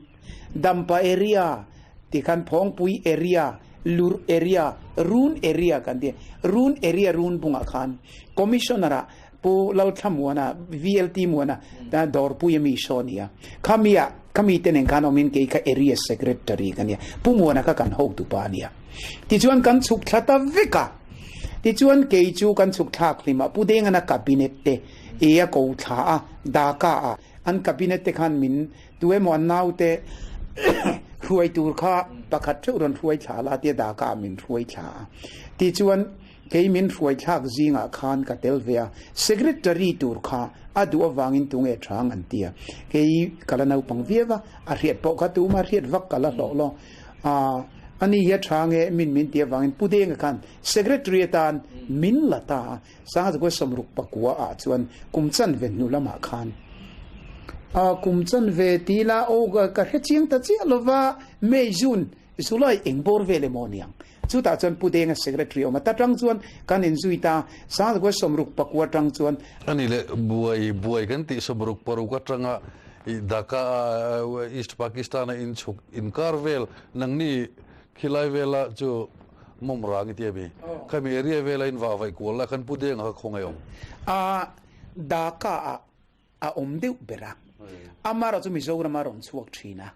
dampa area tikhan phawngpui area, lurh area, run area kan ti a, run area run bungah khan commissioner ah Pu Lalthlamuana, VLT Muana, ta dawrpui a mi saw a ni a. Khami ah, khami te nen khan awmin kei kha Area Secretary ka nia. Pu Muana kha kan hotu pa a nia. Tichuan kan chhuk thla ta vek a. Tichuan kei chu kan chhuk thlak hlim a, Pu Dengana cabinet te e a ko thla a, Dhaka ah an cabinet te khan min tu emaw an naute hruai tur kha pakhat theuh rawn hruai thla la tia Dhaka ah min hruai thla a. Tichuan Kei min hruaithlak zingah khan ka tel ve a, Secretary tur kha a duh avangin tunge chang an ti a. Kei ka la naupang viau a, a hriat pawh kha tuma hriat vak ka la hlawh lo. Aa, ani hi a tha nge min min ti avangin Pu Denga khan Secretary atan min la ta a, Sangha 69 ah chuan kum chanve hnu lamah khan aa kum chanve ti ila aw ka hre chiang ta chiah lova May June July eng bawr vel emaw aniang. Chutah chuan Pu Denga Secretary awm a, ta tang chuan kan inzui ta, 1969 atang chuan. Ani leh buai buai kan tih 66 atanga i Dhaka a East Pakistan a inchhuk inkar vel nangni khilai vela chu mawm rang i ti a mi? Khami area vela in vah vaih kual la khan Pu Denga kha khawngaih awm. A Dhaka ah a awm deuh ber a. Amara chu Mizorama rawn chhuak thin a.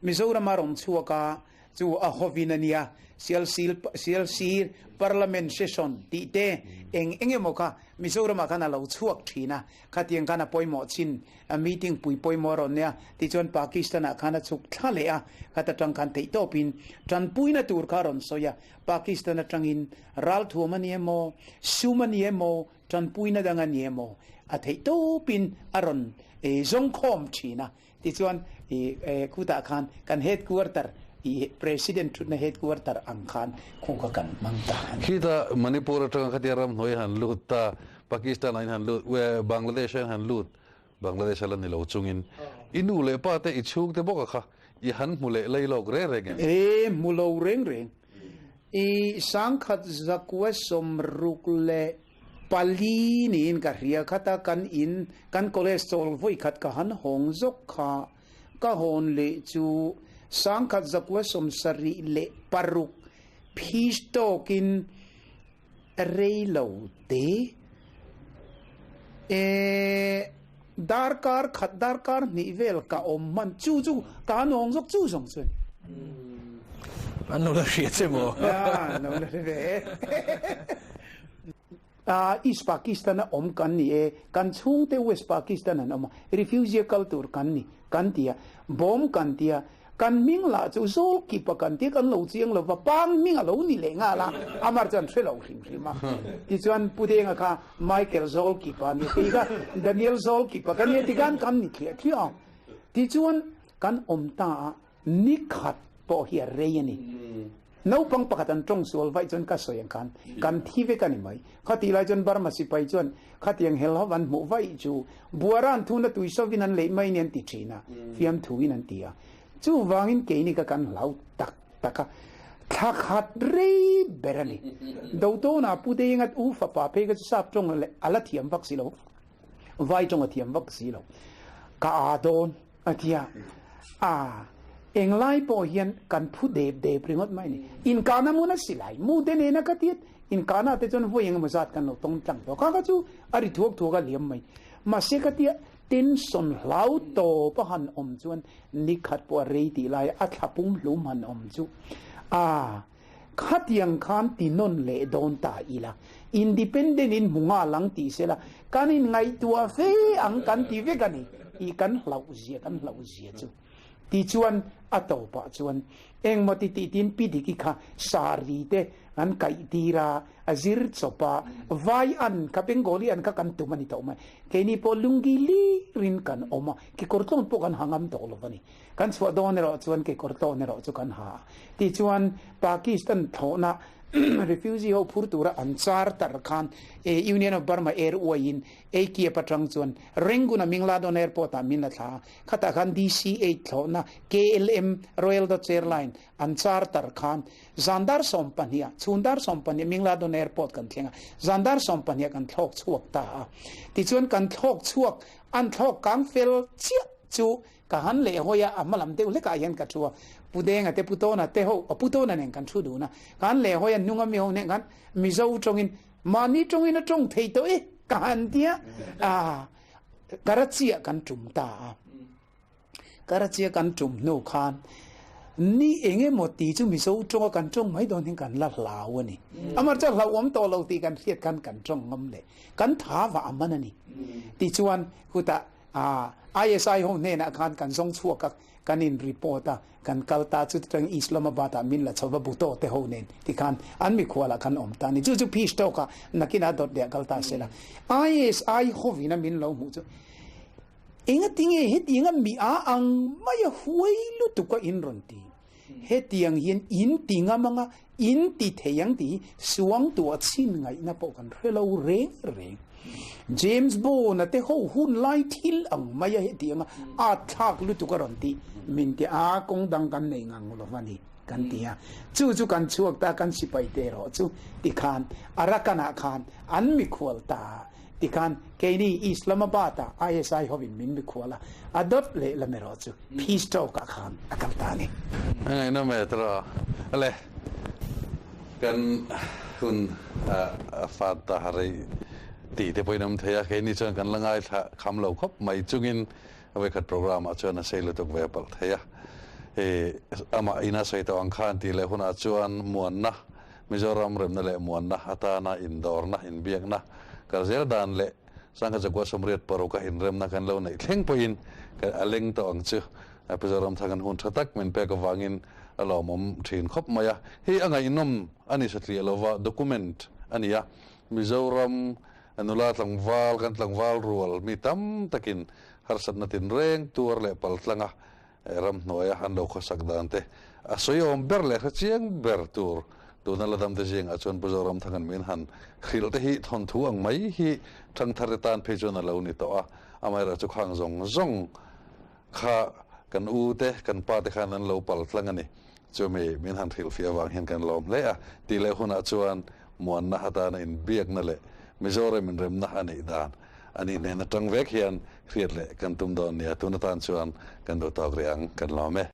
Mizorama rawn chhuak a chu a hovin a nia, Sialsil Sialsir Parliament Session tih te eng eng emaw kha Mizoramah khan a lo chhuak thin a. Khatiang khan a pawimawh chin a meeting pui pawimawh a rawn nia. Tichuan Pakistan ah khan a chhuk thla leh a, khata tang khan theihtawpin tanpuina tur kha a rawn sawi a. Pakistan atangin ralthuam a ni emaw, sum a ni emaw, Tanpuina dang a ni emaw a theih tawpin a rawn zawngkhawm thin a. Tichuan khutah khan kan headquarter i President thutna headquarter ang khan khu kha kan hmang ta a ni. Khita Manipur atanga khatia ramhnuai han lut ta, Pakistan ah in han lut, Bangladesh ah in han lut. Bangladesh a la ni lo chungin i nu leh pa te i chhungte bawk a kha i han hmu leh lei lawk reng reng em? E, hmu lo reng reng. I sangkhat zakua 64 niin ka hria khat a, kan in, kan college chawl vawi khat ka han hawng zawk kha ka hawn leh chu 1976 phis tawkin rei lo te e darkar khat darkar hnih vel ka awm hman chu chu ka han awng zawk chu zawng chu a ni. An lo la hria che maw? An lo la hre ve e. East Pakistan a awm kan ni e, kan chhungte West Pakistan an awm a, refugee kal tur kan ni kan ti a, bawm kan ti a, Kan hming lah chu zawl kip a kan tia kan lo chiang lo va, pang hming a lo ni leh nghal a, amar chuan hre lo hrim hrim a. Tichuan Pu Denga kha Michael zawl kip a nia, kei kha Daniel zawl kip a ka nia tikhan kan ni thliah thliah a. Tichuan kan awm ta a, nikhat pawh hi a rei a ni. Naupang pakhat an tawng sual vaih chuan ka sawi ang khan kan thi vek a ni mai. Khatih lai chuan Burma sipai chuan khatiang hel ho an hmuh vaih chu Buaran thuna tui sovin an leih mai ni an ti thin a, fiamthuin an ti a. Chuvangin keini ka kan hlau tak tak a, thla khat rei ber a ni. Dotawna Pu Dengat u fapa phei kha chu sap tawng a la thiam vak si lo, vai tawng a thiam vak si lo. Ka aa dawn. A ti a, A, englai pawh hian kan phu dep dep ringawt mai a ni. Inkahna hmun a si lai, mu te nena ka tiat, inkahna te chuan vawi engemaw zat kan lo tawng tlang tawh. Kha kha chu a ri thuak thuak a liam mai. Mahse ka tia tension hlau tawp a han awm chuan nikhat pawh a rei tih lai a thla pum hlum han awm chu a, Khatiang khan ti nawn leh dawn ta ila, independent in hmu nghal ang tih sela, kan in ngaihtuah fe ang kan ti vek a ni i kan hlauh zia kan hlauh zia chu. Tichuan a tawpah chuan engmaw ti tih tin Pi Diki kha sari te an kaih tir a, a zir chawp a, vai an kha Bengali an kha kan tum a ni tawh mai. Keini pawh lungi lirin kan awm a, kekawr tlawn pawh kan ha ngam tawh lo a ni. Kan chhuah dawn erawh chuan kekawr tlawn erawh chu kan ha a. Tichuan Pakistan thlawhna refugee ho phur tura an charter khan Union of Burma Airway in Akyep atang chuan Rangoon a Mingladon Airport ah min la thla a. Khatah khan DC-8 thlawhna KLM Royal Dutch Airline an charter khan zan dar 12 ah chhun dar 12 Mingladon Airport kan thleng a. Zan dar 12 kan thlawk chhuak ta a. Tichuan kan thlawk chhuak an thlawk kang fel chiah chu Ka han leh hawi a, a hma lam deuh hlekah hian ka thu a, Pu Denga te, Pu Tawna te ho, Pu Tawna nen kan thu dun a, ka han leh hawi a, hnunga mi ho nen khan Mizo tawngin, mahni tawngin a tawng thei tawh e, ka han ti a, ah, Karachi-ah kan tum ta a, Karachi-a kan tum hnu khan ni eng emaw ti chu Mizo tawnga kan tawng mai dawn hian kan la hlau a ni. Amah chuan hlauhawm tawh lo tih kan hriat khan kan tawng ngam leh, kan tha vah a man a ni. Tichuan, khutah A ISI ho hnenah khan kan zawng chhuak a, kan in report a, kan kal ta chu tichuan Islamabad ah min la chho va Bhutto te ho nen tikhan an mikhual ah khan awm ta a ni. Chu chu peace talk ah nakinah dawt leh a kal ta se la. ISI hovin a min lo hmuh chu engatinge hetianga mi a ang mai a huai lutuk a in rawn ti. Hetiang hian in ti ngam anga in ti thei ang tih hi suangtuah chhin ngaihna pawh kan hre lo reng reng. James Bond-a te ho hun lai thil ang mai a hetianga at thlak lutuk a rawn tih min ti a, kawng dang kan nei ngang lo va ni kan ti a. Chu chu kan chhuak ta, kan sipai te erawh chu tikhan Arakan-ah khan an mikhual ta a. Tikhan keini Islamabad-ah ISI hovin min mikhual a, a dawt leh lam erawh chu Peace Talk-ah khan a kal ta a ni. A ngaihnawm e tawh a le, kan hun a fat ta rei tih te pawhin awm thei a, keini chuan kan la ngaithla kham lo khawp mai chungin vawikhat programme ah chuan a sei lutuk ve palh thei a, amah ina sawi tawh ang khan tih leh hunah chuan muanna Mizoram remna leh muanna atana indawrna, inbiakna kal zel dan leh Sangha Chakua 86 a inremna kan lo neih thleng pawhin a leng tawh ang chu. Mizoram thang an hun tha tak min pek avangin a lawmawm thin khawp mai a. Hei a ngaihnawm a ni satliah lova document a ni a. Mizoram nula tlangval, kan tlangval rual mi tam takin harsatna tinreng tuar leh paltlanga Ramhnuaia an lo khawsak dan te a sawi awm ber leh hrechiang ber tur tuna la dam te zingah chuan Pu Zoramthanga'n min han hrilh te hi thawnthu ang mai hi thangthar te tan phei chuan a lo ni tawh a. Amaherawhchu khang zawng zawng kha kan u te, kan pa te khan an lo pal tlang a ni. Chumi min han hrilhfiah avang hian kan lawm hle a, tih leh hunah chuan muanna atana inbiakna leh Mizoram inremna a neih dan a nih hnen atang vek hian hriat leh kan tum dawn nia. Tun atan chuan kan duh tawk rih ang, kan lawm e.